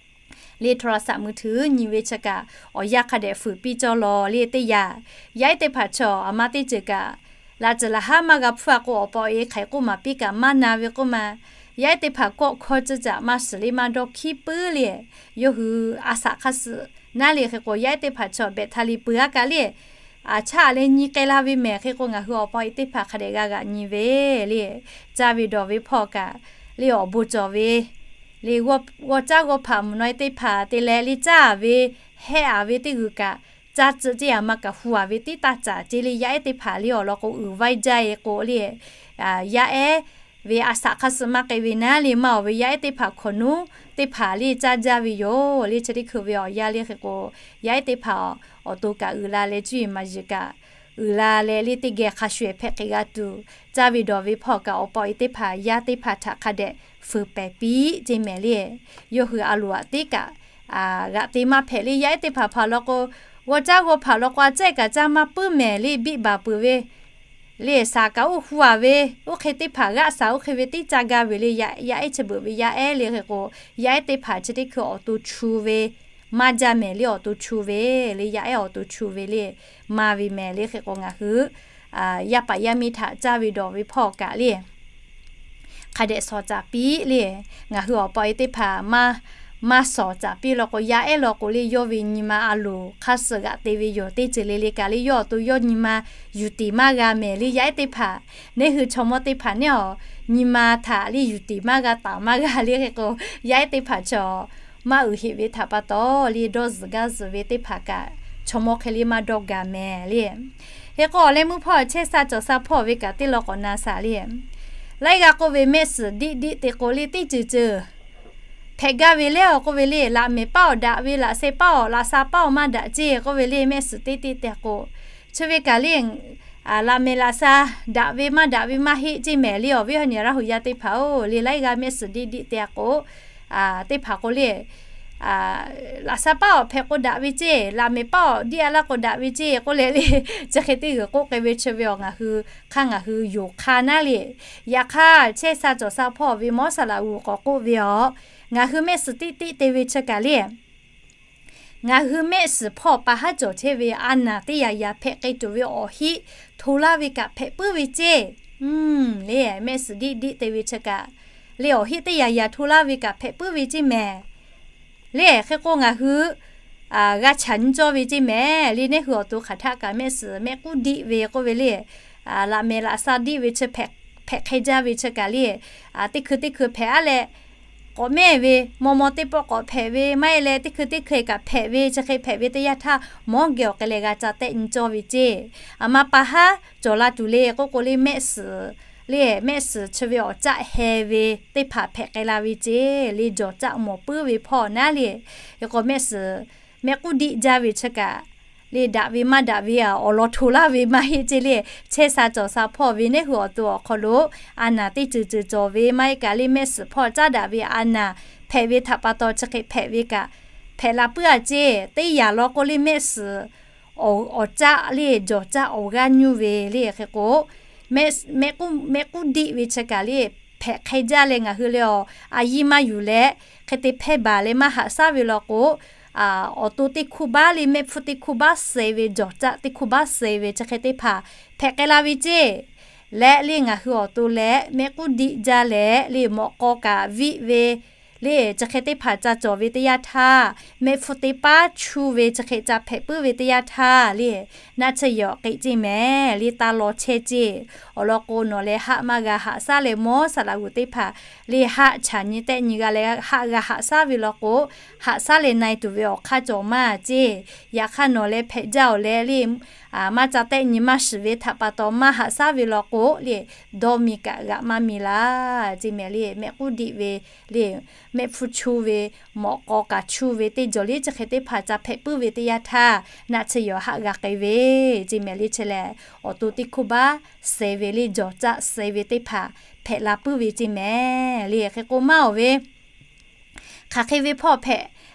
le โทรศัพท์มือถือ nyi ve chi kaꞈ awˬ yanˇ hk'a dehꞈ fuiˍ piˇ cawˇ lawˬ le teˇ yanˇ. Yaˇ ehˉ teˇ hpaˍ chaw aˬ ma teˇ ceuˬ kaꞈ laꞈ ceuˬ laˬ haˉ maˇ g'a hpfuhˇ a k'o, awˬ pa awˬ e hk'aiˬ k'oˆ maˍ piˇ kaꞈ maˇ na ve k'oˆ ma. Yaˇ ehˉ teˇ hpaˍ kawˆ hkawˇ ceuˬ caꞈ maˇ shiˍ le maˇ dawˇ hkiˉ puiˉ le. Yawˇ hui a shaꞈ hk'aˇ suh naˉ le. Hk'e k'o yaˇ ehˉ teˇ hpaˍ chaw แบตเตอรี่ peuˬ a kaꞈ le, aˬ chaˇ leh nyi k'ai la ve mehˍ. Hk'e k'o ngaˬ hui awˬ pa awˬ e teˇ hpaˍ hk'a dehꞈ g'a g'aꞈ nyi ve le. Caˇ ve dawˬ ve hpawˇ kaꞈ le awˬ bon cawˬ ve le, g'aw caˇ g'aw hpaꞈ mvuhˬ naw e teˇ hpaˍ te leh le caˇ ve, hehˆ a ve teˇ g'uiˬ kaꞈ caˇ tcuh ceˇ, aˬ ma kaꞈ hu a ve tiˉ taˇ caˍ ceˇ le. Yaˇ ehˉ teˇ hpaˍ le awˬ lawn k'o uiˍ vaiˇ jaˇ e k'o le, yaˇ ehˉ ve a shaꞈ hk'aˇ suh maˇ k'ai ve naˉ le maˇ awˬ ve yaˇ ehˉ teˇ hpaˍ hkawꞈ nuˉ teˇ hpaˍ le caˇ jaˇ ve yoˬ le. Chi teˇ hkui ve awˬ yanˇ le. Hk'e k'o yaˇ ehˉ teˇ hpaˍ awˬ to kaꞈ uiˍ la leh cuˇ yiˍ maˍ yiˍ kaꞈ uiˍ la leh le teˇ geh hk'a shuˍ ehˍ hpehꞈ hk'e g'a tuˬ, caˇ ve dawˬ ve hpawˇ kaꞈ awˬ pa awˬ e teˇ hpaˍ yaˇ teˇ hpaˍ htaꞈ hk'a dehꞈ fuiˍ pehˍ piˇ ceˇ mehˍ le. Yawˇ hui a loˍ aꞈ teˇ kaꞈ g'aꞈ te maˇ hpehꞈ le. Yaˇ ehˉ teˇ hpaˍ hpaˍ lawn k'o, g'aw caˇ g'aw hpaꞈ lawn k'o a cehˇ kaꞈ caˇ maˇ puiˉ mehˍ le, biˆ baˬ peuˬ ve le, saˍ kaꞈ oˇ hu a ve, oˇ hk'e teˇ hpaˍ g'aˆ saˍ oˇ hk'e ve teˇ caˇ gaˇ ve le. Yaˇ ehˉ chi beuꞈ ve yaˇ ehˉ le. Hk'e k'o yaˇ ehˉ teˇ hpaˍ chi teˇ hkui awˬ to chu ve maˇ jaˇ mehˍ le. Awˬ to chu ve le, yaˇ ehˉ awˬ to chu ve le, maˇ ve mehˍ le. Hk'e k'o ngaˬ hui yaˇ paˍ yaˇ miˇ htaꞈ caˇ ve dawˬ ve hpawˇ kaꞈ le hk'a dehꞈ shawˍ caˍ piˇ le. Ngaˬ hui awˬ pa awˬ e teˇ hpaˍ maˇ, maˇ shawˍ caˍ piˇ law k'o, yaˇ ehˉ law k'o le yawˇ ve nyi ma a loˍ hk'aˇ suh g'aꞈ te ve yoˬ. Teˇ ceuˬ le le kaꞈ le yawˇ awˬ to yawˇ nyi ma yuˬ tiˍ maˇ g'a mehˍ le. Yaˇ ehˉ teˇ hpaˍ, neˇ hui chaw mawˇ teˇ hpaˍ neˇ awˬ nyi ma htaꞈ le yuˬ tiˍ maˇ g'a taˍ maˇ g'a le. Hk'e k'o yaˇ ehˉ teˇ hpaˍ chaw maˇ uiˍ heꞈ ve htaꞈ pa taw le dawˇ zuhˬ gaˇ zuhˬ ve teˇ hpaˍ kaꞈ chaw mawˇ hk'e le maˇ dawˇ gaˬ mehˍ le. Hk'e k'o awˬ leh meuˇ hpawˇ chehˇ sha cawˬ sha hpawˇ ve kaꞈ teˇ law k'awꞈ na shaˍ le. Laiˉ g'aˇ k'oˆ ve mehˆ suhˍ diˆ diˆ te k'o le teˇ ceuˬ ceuˬ hpehꞈ gaˇ ve le awˬ k'oˆ ve le. Laꞈ mehˍ paˉ awˬ daꞈ ve, laꞈ sheh paˉ awˬ, laꞈ sha paˉ awˬ maˇ daꞈ ceˇ k'oˆ ve le. Mehˆ suhˍ teˇ teˇ te k'o, chi ve kaꞈ le laꞈ mehˍ laꞈ sha daꞈ ve maˇ daꞈ ve maˇ heˆ ceˇ mehˍ le. Awˬ viˉ awˬ nyi Laˇ huˍ yaˇ teˇ hpaˍ-oˬ le, laiˉ g'aˇ mehˆ suhˍ diˆ diˆ te a k'o, teˇ hpaˍ k'o le laꞈ sha paˉ awˬ hpehꞈ k'o daꞈ ve ceˇ, laꞈ mehˍ paˉ awˬ diˆ a laˇ k'o daꞈ ve ceˇ k'oˆ leh le, chi hk'e teˇ g'uiˬ k'oˆ k'ai ve chi ve awˬ ngaˬ hui hk'aˇ ngaˬ hui yonˍ hk'aˇ naˉ le. Yaꞈ hk'aˇ chehˇ sha cawˬ sha hpawˇ ve mawˇ saˍ laꞈ g'uˬ k'awꞈ k'oˆ ve a, ngaˬ hui mehˆ suhˍ tiˆ tiˆ te ve chi kaꞈ le ngaˬ hui mehˆ suhˍ hpawˇ pa haˉ cawˬ chehˇ ve a naˍ teˇ yaꞈ yaꞈ hpehꞈ k'ai tuˬ ve awˬ heˆ hto laˇ ve kaꞈ hpehꞈ puiˉ ve ceˇ. Le mehˆ suhˍ diˆ diˆ te ve chi kaꞈ le awˬ heˆ teˇ yaꞈ yaꞈ hto laˇ ve kaꞈ hpehꞈ puiˉ ve ceˇ mehˍ. Le hk'e k'o ngaˬ hui g'a chaꞈ nyi cawˇ ve ceˇ mehˍ le. Neˇ hui awˬ to hk'aˬ htaˆ kaꞈ mehˆ suhˍ mehˆ k'uˉ diˆ ve k'oˆ ve le, laꞈ mehˍ laꞈ sha diˆ ve chi hpehꞈ hk'e jaˇ ve chi kaꞈ le, teˇ hkui teˇ hkui hpehꞈ a leh k'awꞈ mehˇ ve, maw maw teˇ pawˆ k'awꞈ hpehꞈ ve maˇ heˆ leh teˇ hkui teˇ hkui kaꞈ hpehꞈ ve chi hk'e hpehꞈ ve teˇ yanˇ htaˇ mawˇ geh awˬ hk'e leh g'a ca tehˆ nyi cawˇ ve ceˇ. Aˬ ma pa haˉ cawˬ la tuˬ le k'oˆ k'o le mehˆ suhˍ le mehˆ suhˍ chi ve awˬ caˆ heh ve teˇ hpaˍ hpehꞈ k'ai la ve ceˇ le. Jawˬ caˆ mawˬ puiˉ ve hpawˇ naˉ le. Hk'e k'o mehˆ suhˍ mehˆ k'uˉ diˆ jaˇ ve chi kaꞈ le daꞈ ve maˇ daꞈ ve a awˬ lawn hto laˇ ve maˇ heˆ ceˇ le. Chehˇ sha cawˬ sha hpawˇ ve neˇ hui awˬ to awˬ hk'aw lo a naˍ teˇ ceuˬ ceuˬ cawˬ ve maˇ heˆ kaꞈ le mehˆ suhˍ hpawˇ caˉ daꞈ ve a naˍ hpehꞈ ve htaꞈ pa taw chi hk'e hpehꞈ ve kaꞈ hpehꞈ la puiˉ a ceˇ. Teˇ yaꞈ law k'o le mehˆ suhˍ awˬ caˆ le jawˬ caˆ awˬ g'aˇ nyuˇ ve le. Hk'e k'o mehˆ k'uˉ diˆ ve chi kaꞈ le hpehꞈ hk'e jaˇ leh ngaˬ hui le a, a yiˇ maˇ yuˬ leh hk'e te hpehˇ baˬ leh maˇ haꞈ shaˉ ve law k'o, awˬ to teˇ hkuˇ baˆ le mehˆ hpfuhˇ teˇ hkuˇ baˆ suh e ve jawˬ caˆ teˇ hkuˇ baˆ suh e ve chi hk'e teˇ hpaˍ hpehꞈ k'ai la ve ceˇ. Leh le ngaˬ hui awˬ to leh mehˆ k'uˉ diˆ jaˇ leh le mawꞈ k'aw kaꞈ viˆ ve le chi hk'e teˇ hpaˍ ca cawˬ ve teˇ yanˇ htaˇ, mehˆ hpfuhˇ teˇ paˉ chu ve chi hk'e ca hpehꞈ puiˉ ve teˇ yanˇ htaˇ le, naˆ tsuhˇ yehˬ awˬ k'e ceˇ mehˍ le taˇ law chehˇ ceˇ. Awˬ lawn k'o nawˬ leh haˆ maˇ g'a haꞈ shaˉ leh mawˇ saˍ laꞈ g'uˬ teˇ hpaˍ le haˆ chaꞈ nyi tehˆ nyi g'a leh haˆ g'a haꞈ shaˉ ve law k'o, haꞈ shaˉ leh na e tuˬ ve awˬ hk'aˇ cawˬ maˇ ceˇ. Yaꞈ hk'aˇ nawˬ leh hpehꞈ jaˇ awˬ leh le maˇ ca tehˆ nyi maˇ shiˍ ve htaꞈ pa taw maˇ haꞈ shaˉ ve law k'o le, dawˇ mi kaꞈ g'aꞈ maˇ mi laˇ ceˇ mehˍ le. Mehˆ k'uˉ diˆ ve le, mehˆ hpfuhˇ chu ve, mawꞈ k'aw kaꞈ chu ve teˇ jawˬ le chi hk'e teˇ hpaˍ ca hpehꞈ puiˉ ve teˇ yanˇ htaˇ, naˆ tsuhˇ yawˬ haˆ g'a k'ai ve ceˇ mehˍ le. Chi lehˬ awˬ to teˇ hkoˇ baˆ suh ve le, jawˬ caˆ suh ve teˇ hpaˍ hpehꞈ la puiˉ ve ceˇ mehˍ le. Hk'e k'o maˇ awˬ ve hk'aˬ hk'e ve hpawˇ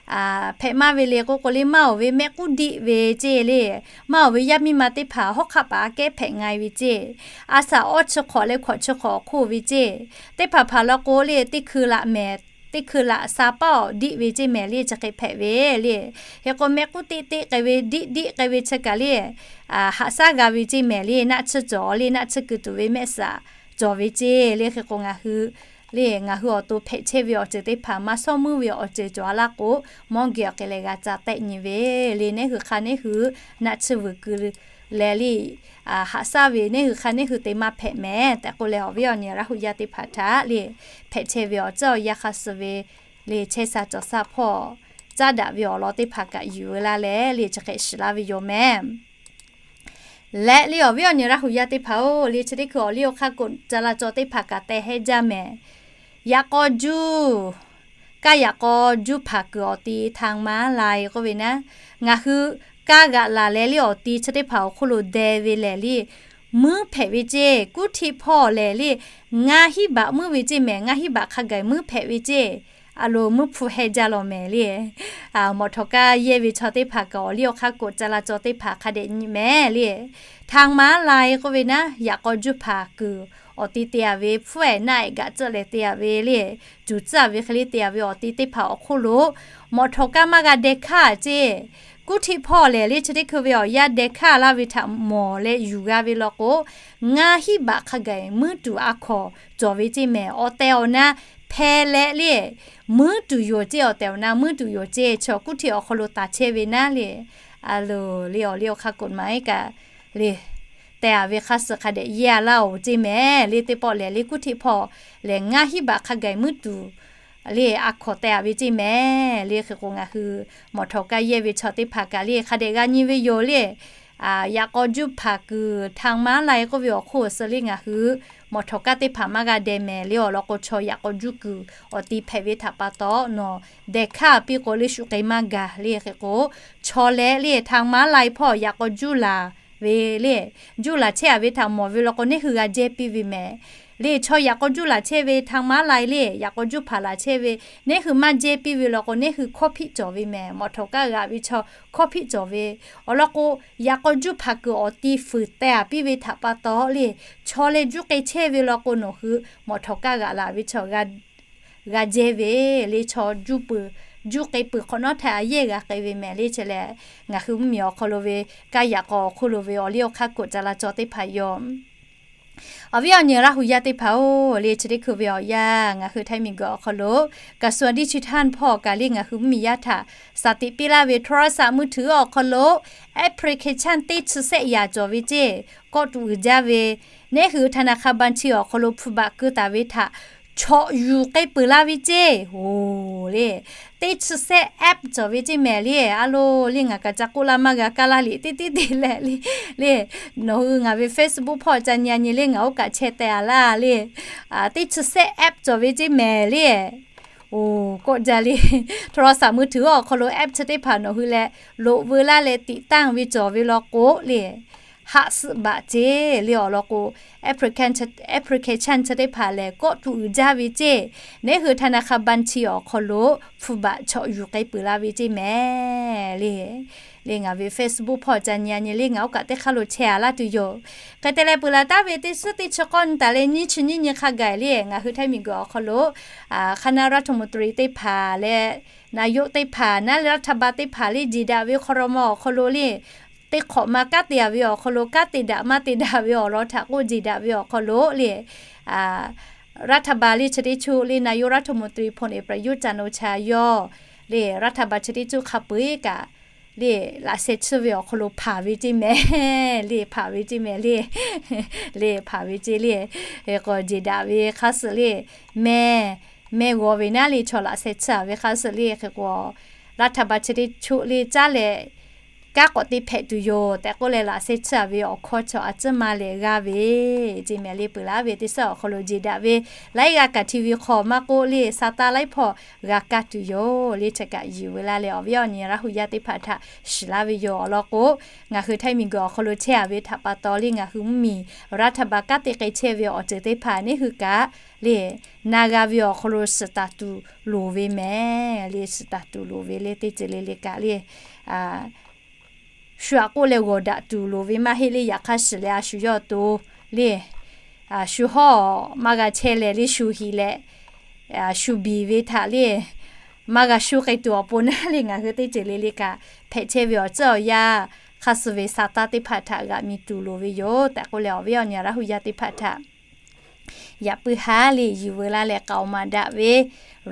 hpehꞈ maˇ ve le k'oˆ k'o le, maˇ awˬ ve mehˆ k'uˉ diˆ ve ceˇ le, maˇ awˬ ve yaˇ miˇ ma teˇ hpaˍ hawˉ hk'aˆ paˍ aꞈ kehˉ hpehꞈ nga e ve ceˇ, a shaꞈ awˇ chi hk'awꞈ leh hkawꞈ chi hk'awꞈ awˬ hk'oˆ ve ceˇ, teˇ hpaˍ hpaˍ law k'o le, teˇ hkui laꞈ mehˍ, teˇ hkui laꞈ sha paˉ awˬ diˆ ve ceˇ mehˍ le. Chi hk'e hpehꞈ ve le. Hk'e k'o mehˆ k'uˉ teˆ teˆ k'ai ve, diˆ diˆ k'ai ve chi kaꞈ le, haꞈ shaˉ g'a ve ceˇ mehˍ le. Naˆ tsuhˇ cawˬ le, naˆ tsuhˇ kuiˬ tuˬ ve mehˆ suhˍ cawˬ ve ceˇ le. Hk'e k'o ngaˬ hui le, ngaˬ hui awˬ to hpehꞈ chehˇ ve awˬ ceuˬ teˇ hpaˍ maˇ shawˉ muˉ ve awˬ ceuˬ cawˬ a laˇ k'o, mawˇ geh awˬ hk'e leh g'a ca tehˆ nyi ve le. Neˇ hui hk'a neˇ hui naˆ tsuhˇ vuiˬ keu leh le, haꞈ shaˉ ve neˇ hui hk'a neˇ hui te maˇ hpehꞈ mehˍ tehꞈ k'oˆ leh, awˬ viˉ awˬ nyi Laˇ hu yaˇ teˇ hpaˍ htaꞈ le, hpehꞈ chehˇ ve awˬ tcuhˉ awˬ yanˇ hk'a suh ve le, chehˇ sha cawˬ sha hpawˇ caˉ daꞈ ve awˬ lawn teˇ hpaˍ kaꞈ yuˬ ve laˇ leh le, chi hk'e shiˍ laˇ ve yoˬ mehˍ. Leh le awˬ viˉ awˬ nyi Laˇ hu yaˇ teˇ hpaˍ-oˬ le, chi teˇ hkui awˬ liˇ awˬ hk'aˇ koꞈ ca la caw teˇ hpaˍ kaꞈ teh hehnˇ jaˇ mehˍ. Yaꞈ k'aw juˇ, kaˇ yaꞈ k'aw juˇ hpaˍ kuiˬ awˬ ti htaꞈ maˇ la e k'oˆ ve naˉ, ngaˬ hui kaˇ g'aꞈ laˬ leh le awˬ ti chi teˇ hpaˍ awˬ hk'oˆ lo deh ve lehˬ le, muiˉ hpehꞈ ve ceˇ. Kuˉ htiˆ hpawˇ lehˬ le, ngaˇ hinˉ baꞈ muiˉ ve ceˇ mehˍ. Ngaˇ hinˉ baꞈ hk'a gaˬ muiˉ hpehꞈ ve ceˇ. A lo muiˉ hpu hehnˇ jaˇ law mehˍ le. Mawꞈ htawꞈ kaˇ yehˇ ve chaw teˇ hpaˍ kaꞈ awˬ liˇ awˬ hk'aˇ koꞈ ca la caw teˇ hpaˍ hk'a dehꞈ nyi mehˍ le. Htaꞈ maˇ la e k'oˆ ve naˉ, yaꞈ k'aw juˇ hpaˍ kuiˬ awˬ ti te a ve, hpfuhˇ ehˍ naˆ ehˍ gaꞈ tcuhˆ leh te a ve le, cuˬ tcuhˆ a ve hk'e le te a ve awˬ ti teˇ hpaˍ awˬ hk'oˆ lo mawꞈ htawꞈ kaˇ maˇ g'a deh hkaˇ ceˇ. Kuˉ htiˆ hpawˇ lehˬ le chi teˇ hkui ve awˬ yanˇ deh hkaˇ laˇ ve htaꞈ mawˬ leh yuˬ g'a ve law k'o, ngaˇ hinˉ baꞈ hk'a gaˬ muiˉ tuˬ a hkawnˍ cawˬ ve ceˇ mehˍ. Awˬ tehˬ awˬ na hpeh leh le, muiˉ tuˬ yoˬ ceˇ. Awˬ tehˬ awˬ na muiˉ tuˬ yoˬ ceˇ. Chaw kuˉ htiˆ awˬ hk'aw lo taˍ chehˇ ve naˉ le, a lo le awˬ liˇ awˬ hk'aˇ koꞈ maˇ heˆ kaꞈ le, teh a ve hk'aˇ suh hk'a dehꞈ yehˇ a laˇ-oˬ ceˇ mehˍ le. Teˇ pawˆ lehˬ le kuˉ htiˆ hpawˇ lehˬ ngaˇ hinˉ baꞈ hk'a gaˬ muiˉ tuˬ le a hkawnˍ teh a ve ceˇ mehˍ le. Hk'e k'o ngaˬ hui mawꞈ htawꞈ kaˇ yehˇ ve chaw teˇ hpaˍ kaꞈ le hk'a dehꞈ g'a nyi ve yoˬ le. Yaꞈ k'aw juˇ hpaˍ kuiˬ htaꞈ maˇ la e k'oˆ ve awˬ hk'oˆ suh le ngaˬ hui mawꞈ htawꞈ kaˇ teˇ hpaˍ maˇ g'a deh mehˍ le. Awˬ lawn k'o chaw yaꞈ k'aw juˇ kuiˬ awˬ ti hpehꞈ ve htaꞈ pa taw nawˬ deh hkaˇ piˇ k'o le shu k'ai maˇ gaˬ le. Hk'e k'o chaw leh le htaꞈ maˇ la e hpawˇ yaꞈ k'aw juˇ laˬ ve le, juˇ laˬ chehˇ a ve htaꞈ mawˬ ve law k'o neˇ hui g'a jehˇ piˇ ve mehˍ le. Chaw yaꞈ k'aw juˇ laˬ chehˇ ve htaꞈ maˇ la e le, yaꞈ k'aw juˇ hpaˍ laˬ chehˇ ve neˇ hui maˇ jehˇ piˇ ve law k'o neˇ hui hkawˇ hpiˆ cawˬ ve mehˍ. Mawꞈ htawꞈ kaˇ g'aꞈ ve chaw hkawˇ hpiˆ cawˬ ve. Awˬ lawn k'o yaꞈ k'aw juˇ hpaˍ kuiˬ awˬ ti fuiˍ teh a piˇ ve htaꞈ pa taw le, chaw leh juˇ k'ai chehˇ ve law k'o nawˬ hui mawꞈ htawꞈ kaˇ g'aꞈ laˬ ve chaw g'a jehˇ ve le. Chaw juˇ peuˬ, juˇ k'ai peuˬ hk'awꞈ nawˉ htaꞈ a yehˇ g'a k'ai ve mehˍ le. Chi lehˬ ngaˬ hui mvuhˇmiˬ awˬ hk'aw lo ve kaˇ yaꞈ k'aw awˬ hk'oˆ lo ve awˬ liˇ awˬ hk'aˇ koꞈ ca la caw teˇ hpaˍ yoˬ. Awˬ viˉ awˬ nyi Laˇ hu yaˇ teˇ hpaˍ-oˬ le, chi teˇ hkui ve awˬ yanˇ ngaˬ hui ไทย miˬguiˬ awˬ hk'aw lo กระทรวงดิจิทัล hpawˇ kaꞈ le ngaˬ hui mvuhˇmiˬ yaˇ htaꞈ shaˍ tiꞈ piˇ laˇ ve โทรศัพท์มือถือ awˬ hk'aw lo application teˇ chi sehˆ yaꞈ cawˬ ve ceˇ. Kawˆ tuꞈ uiˍ jaˇ ve, neˇ hui ธนาคาร บัญชี awˬ hk'aw lo hpu baꞈ keu taˍ ve htaꞈ chawꞈ yuˬ k'ai peuˬ laˇ ve ceˇ. Oˬ le, teˇ chi sehˆ app cawˬ ve ceˇ mehˍ le. A lo le ngaˬ kaꞈ ca k'oˆ laˇ maˇ g'a kaˇ laˇ liꞈ teˇ teˇ te leh le, le nawˬ hui ngaˬ ve Facebook hpawˇ ca nyi a nyi le ngaˬ oˇ kaꞈ chehˇ teh a laˇ le. Teˇ chi sehˆ app cawˬ ve ceˇ mehˍ le. Oˬ kawˆ jaˇ le, โทรศัพท์มือถือ awˬ hk'aw lo app chi teˇ hpaˍ nawˬ hui leh loꞈ veu laˇ leh tiꞈ tanˇ ve cawˬ ve law k'o le, haꞈ suhˆ baꞈ ceˇ le. Awˬ lawn k'o application chi teˇ hpaˍ lehˬ kawˆ tuꞈ uiˍ jaˇ ve ceˇ. Neˇ hui ธนาคาร บัญชี awˬ hk'aw lo hpu baꞈ chawꞈ yuˬ k'ai peuˬ laˇ ve ceˇ mehˍ le. Le ngaˬ ve Facebook hpawˇ ca nyi a nyi le ngaˬ oˇ kaꞈ teˇ hk'aˇ lo chehˇ a laˇ tuˬ yoˬ. Hk'e te leh peuˬ laˬ taˍ ve teˇ suhˉ teˇ chi k'awˇ nyi taˍ leh nyiˇ chi nyiˇ nyi hk'a gaˬ le ngaˬ hui ไทย miˬguiˬ awˬ hk'aw lo คณะรัฐมนตรี teˇ hpaˍ leh นายก teˇ hpaˍ naˉ le รัฐบาล teˇ hpaˍ le jeˬ daꞈ ve ครม. awˬ hk'aw lo le teˇ hk'awꞈ ma kanˉ te a ve awˬ hk'aw lo kanˉ te daꞈ maˇ te daꞈ ve awˬ lawn htaꞈ k'oˆ jeˬ daꞈ ve awˬ hk'aw lo le รัฐบาล le chi teˇ choˆ le นายกรัฐมนตรี พลเอกประยุทธ์ จันทร์โอชา yawˇ le รัฐบาล chi teˇ choˆ hk'a peu-eˬ kaꞈ le laꞈ sheh tsuhˇ ve awˬ hk'aw lo hpanˍ ve ceˇ mehˍ le, hpanˍ ve ceˇ mehˍ le, le hpanˍ ve ceˇ le. K'awꞈ jeˬ daꞈ ve hk'a suhˍ le, mehˇ, mehˇ g'aw ve naˉ le chaw laꞈ sheh tsuhˇ a ve hk'a suhˍ le hk'e k'o, รัฐบาล chi teˇ choˆ le caˉ leh kanˉ k'awꞈ te hpehꞈ tuˬ yoˬ tehꞈ k'oˆ leh laꞈ sheh tsuhˇ ve awˬ hkawˇ chaw a ciˉ ma leh g'a ve, ce mehˍ le peuˬ laˇ ve teˇ suhˉ awˬ hk'aw lo jeˬ daꞈ ve, laiˉ g'aˇ kaꞈ T V hk'aw maˇ k'oˆ le, sa taˇ laiˉ hpawˇ g'a kaˇ tuˬ yoˬ le. Chi kaꞈ yuˬ veu laˇ leh awˬ viˉ awˬ nyi Laˇ hu yaˇ teˇ hpaˍ htaꞈ shiˍ laˇ ve yoˬ. Awˬ lawn k'o, ngaˬ hui Htaiˇ miˬguiˬ awˬ hk'aw lo chehˇ a ve htaꞈ pa taw le, ngaˬ hui mvuhˇmiˬ รัฐบาล kanˉ te k'ai chehˇ ve awˬ ceuˬ teˇ hpaˍ neˇ hui kaꞈ le, na g'a ve awˬ hk'aw lo suhˍ taˍ tuˬ loˍ ve mehˍ le. Suhˍ taˍ tuˬ loˍ ve le, teˇ ceuˬ le le kaꞈ le, shu aꞈ k'oˆ leh g'awˬ daꞈ tuˬ loˍ ve maˇ heˆ le. Yaꞈ hk'aˇ shiˍ leh a shu yawˇ to le, shu hawˇ maˇ g'a chehˇ leh le, shu hiꞈ leh shu biˬ ve htaꞈ le, maˇ g'a shu k'ai tuˬ awˬ pon naˉ le, ngaˬ hui teˇ ceuˬ le le kaꞈ hpehꞈ chehˇ ve awˬ ceuˬ awˬ yanˇ hk'a suh ve sa taˇ teˇ hpaˍ htaꞈ g'aꞈ mi tuˬ loˍ ve yoˬ tehꞈ k'oˆ leh awˬ viˉ awˬ nyi Laˇ hu yaˇ teˇ hpaˍ htaꞈ yaꞈ puiˉ haˉ le yuˬ veu laˇ leh k'aoˍ maˍ daꞈ ve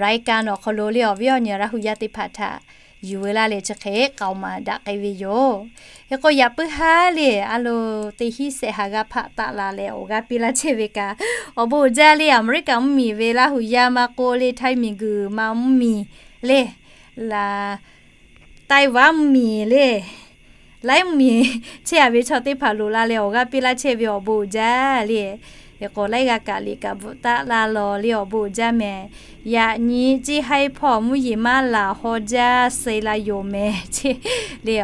รายการ awˬ hk'aw lo le awˬ viˉ awˬ nyi Laˇ hu yaˇ teˇ hpaˍ htaꞈ yuˬ veu laˇ leh chi hk'e k'aoˍ maˍ daꞈ k'ai ve yoˬ. Hk'e k'o yaꞈ puiˉ haˉ le a lo teˇ hinˉ shehˆ ha g'aˇ hpaˆ taˆ la leh awˬ g'aˇ piˇ laˇ chehˇ ve kaꞈ, awˬ bon uiˍ jaˇ le Aˍmeˍriˆkaꞈ mvuhˇmiˬ ve Laˇ hu yaˇ maˇ k'oˆ le, Htaiˇ miˬguiˬ ma mvuhˇmiˬ le, Taiwan mvuhˇmiˬ le, laiˉ mvuhˇmiˬ chehˇ a ve chaw teˇ hpaˍ loꞈ la leh awˬ g'aˇ piˇ laˇ chehˇ ve awˬ bon uiˍ jaˇ le. Hk'e k'o laiˉ g'aˇ kaꞈ liꞈ kaꞈ bvuhꞈ taˆ la lawˬ le awˬ bon uiˍ jaˇ mehˍ. Yaꞈ nyi ceˇ haiˉ hpawˇ mvuhˇ yeˬ maˇ laˬ haw jaˇ suh la yoˬ mehˍ ce le.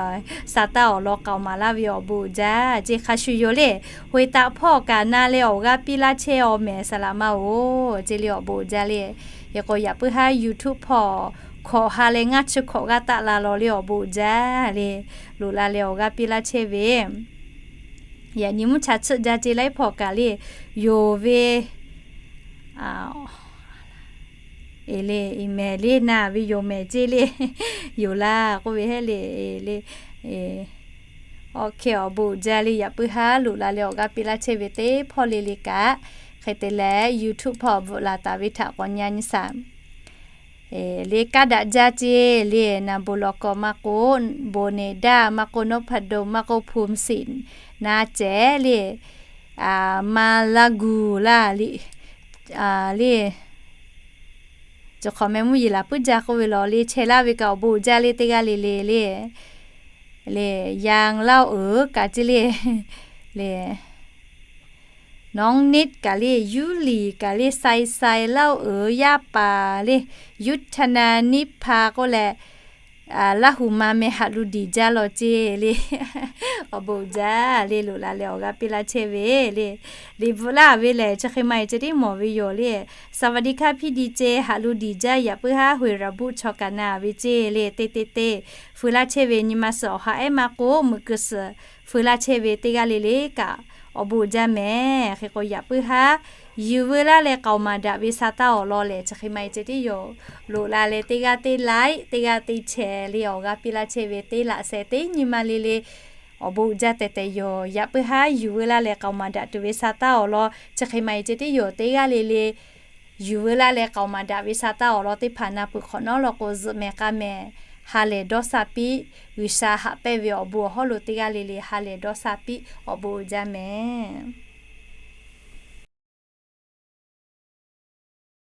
Sa taˇ awˬ lawn k'aoˍ maˍ laˇ ve awˬ bon uiˍ jaˇ ce hk'a shuˍ yoˬ le. Hoꞈ e taꞈ hpawˇ kaꞈ na leh awˬ g'aˇ piˇ laˇ chehˇ a mehˍ saˍ laꞈ ma oˬ ce le awˬ bon uiˍ jaˇ le. Hk'e k'o yaꞈ puiˉ haˉ YouTube hpawˇ hkawꞈ ha leh ngaˇ chi hkawꞈ g'aˇ taˆ la lawˬ le awˬ bon uiˍ jaˇ le. Loꞈ la leh awˬ g'aˇ piˇ laˇ chehˇ ve yaꞈ nyi mvuhˇ cha tsuhˆ jaˇ ce laiˉ hpawˇ kaꞈ le yoˬ ve e le, i mehˍ le na ve yoˬ mehˍ ce le. Yoˬ laˇ k'oˆ ve hehˉ le, e le, awˬ hk'e awˬ bon uiˍ jaˇ le. Yaꞈ puiˉ haˉ loꞈ la leh awˬ g'aˇ piˇ laˇ chehˇ ve teˇ hpawˇ le le kaꞈ, hk'e te leh YouTube hpawˇ bvuhꞈ laˬ taˍ ve htaꞈ k'awꞈ nyi nyi shaˍ. Le kaˇ daꞈ jaˇ ce le, naˍ bon lawˬ kawˬ maˇ k'oˆ, bon neˍ daˇ maˇ k'oˆ, nawˉ hpaˍ do maˇ k'oˆ, hpu siˍ na cehˬ le, maˇ laˇ guˬ laˇ le, cawˬ hk'awꞈ meh mvuhˇ yeˬ laˬ puiˉ jaˇ k'oˆ ve lawˬ le, chehˇ laˇ ve kaꞈ awˬ bon uiˍ jaˇ le teˇ g'aˇ le le le. Le, Yang Laˇ oˍ kaꞈ ce le, le, Nawˉ neˆ kaꞈ le, Yuˇ liˍ kaꞈ le, Sai sai Laˇ oˍ yaˇ paˍ le, Yuˇ htaˇ na neˇ hpaˍ k'oˆ leh, Laˇ hu ma meh haꞈ lu diˍ jaˇ lawˬ ce le. Awˬ bon uiˍ jaˇ le, loꞈ la leh awˬ g'aˇ piˇ laˇ chehˇ ve le. Liꞈ bvuhꞈ laˇ ve lehˬ chi hk'e ma e ceh tiˉ mawˬ ve yoˬ le. สวัสดีค่ะ พี่ดีเจ haꞈ lu diˍ jaˇ, yaꞈ puiˉ haˉ hui raˍ buˆ chaw kaꞈ na ve ce le, teˇ teˇ teˇ feu laˇ chehˇ ve nyi ma suhˍ awˬ ha ehˉ maˇ k'oˆ, meuꞈ keu suhˍ feu laˇ chehˇ ve teˇ g'aˇ le le kaꞈ awˬ bon uiˍ jaˇ mehˍ. Hk'e k'o yaꞈ puiˉ haˉ yuˬ veu laˇ leh k'aoˍ maˍ daꞈ ve sa taˇ awˬ lawn lehˬ chi hk'e ma e ceh tiˉ yoˬ. Loꞈ la leh teˇ g'aˇ teˇ like, teˇ g'aˇ teˇ share le awˬ g'aˇ piˇ laˇ chehˇ ve teˇ laꞈ sheh teˇ nyi ma le le awˬ bon uiˍ jaˇ tehꞈ tehꞈ yoˬ. Yaꞈ puiˉ haˉ yuˬ veu laˇ leh k'aoˍ maˍ daꞈ tuˬ ve sa taˇ awˬ lawn chi hk'e ma e ceh tiˉ yoˬ. Teˇ g'aˇ le le yuˬ veu laˇ leh k'aoˍ maˍ daꞈ ve sa taˇ awˬ lawn teˇ hpaˍ na peuˬ hk'awꞈ nawˉ law k'o zuhꞈ mehˍ k'a mehˍ ha lehˬ dawˇ sha piˇ, G'uiˬsha haꞈ pehnˇ ve awˬ bon awˬ hawˉ lo teˇ g'aˇ le le ha lehˬ dawˇ sha piˇ, awˬ bon uiˍ jaˇ mehˍ.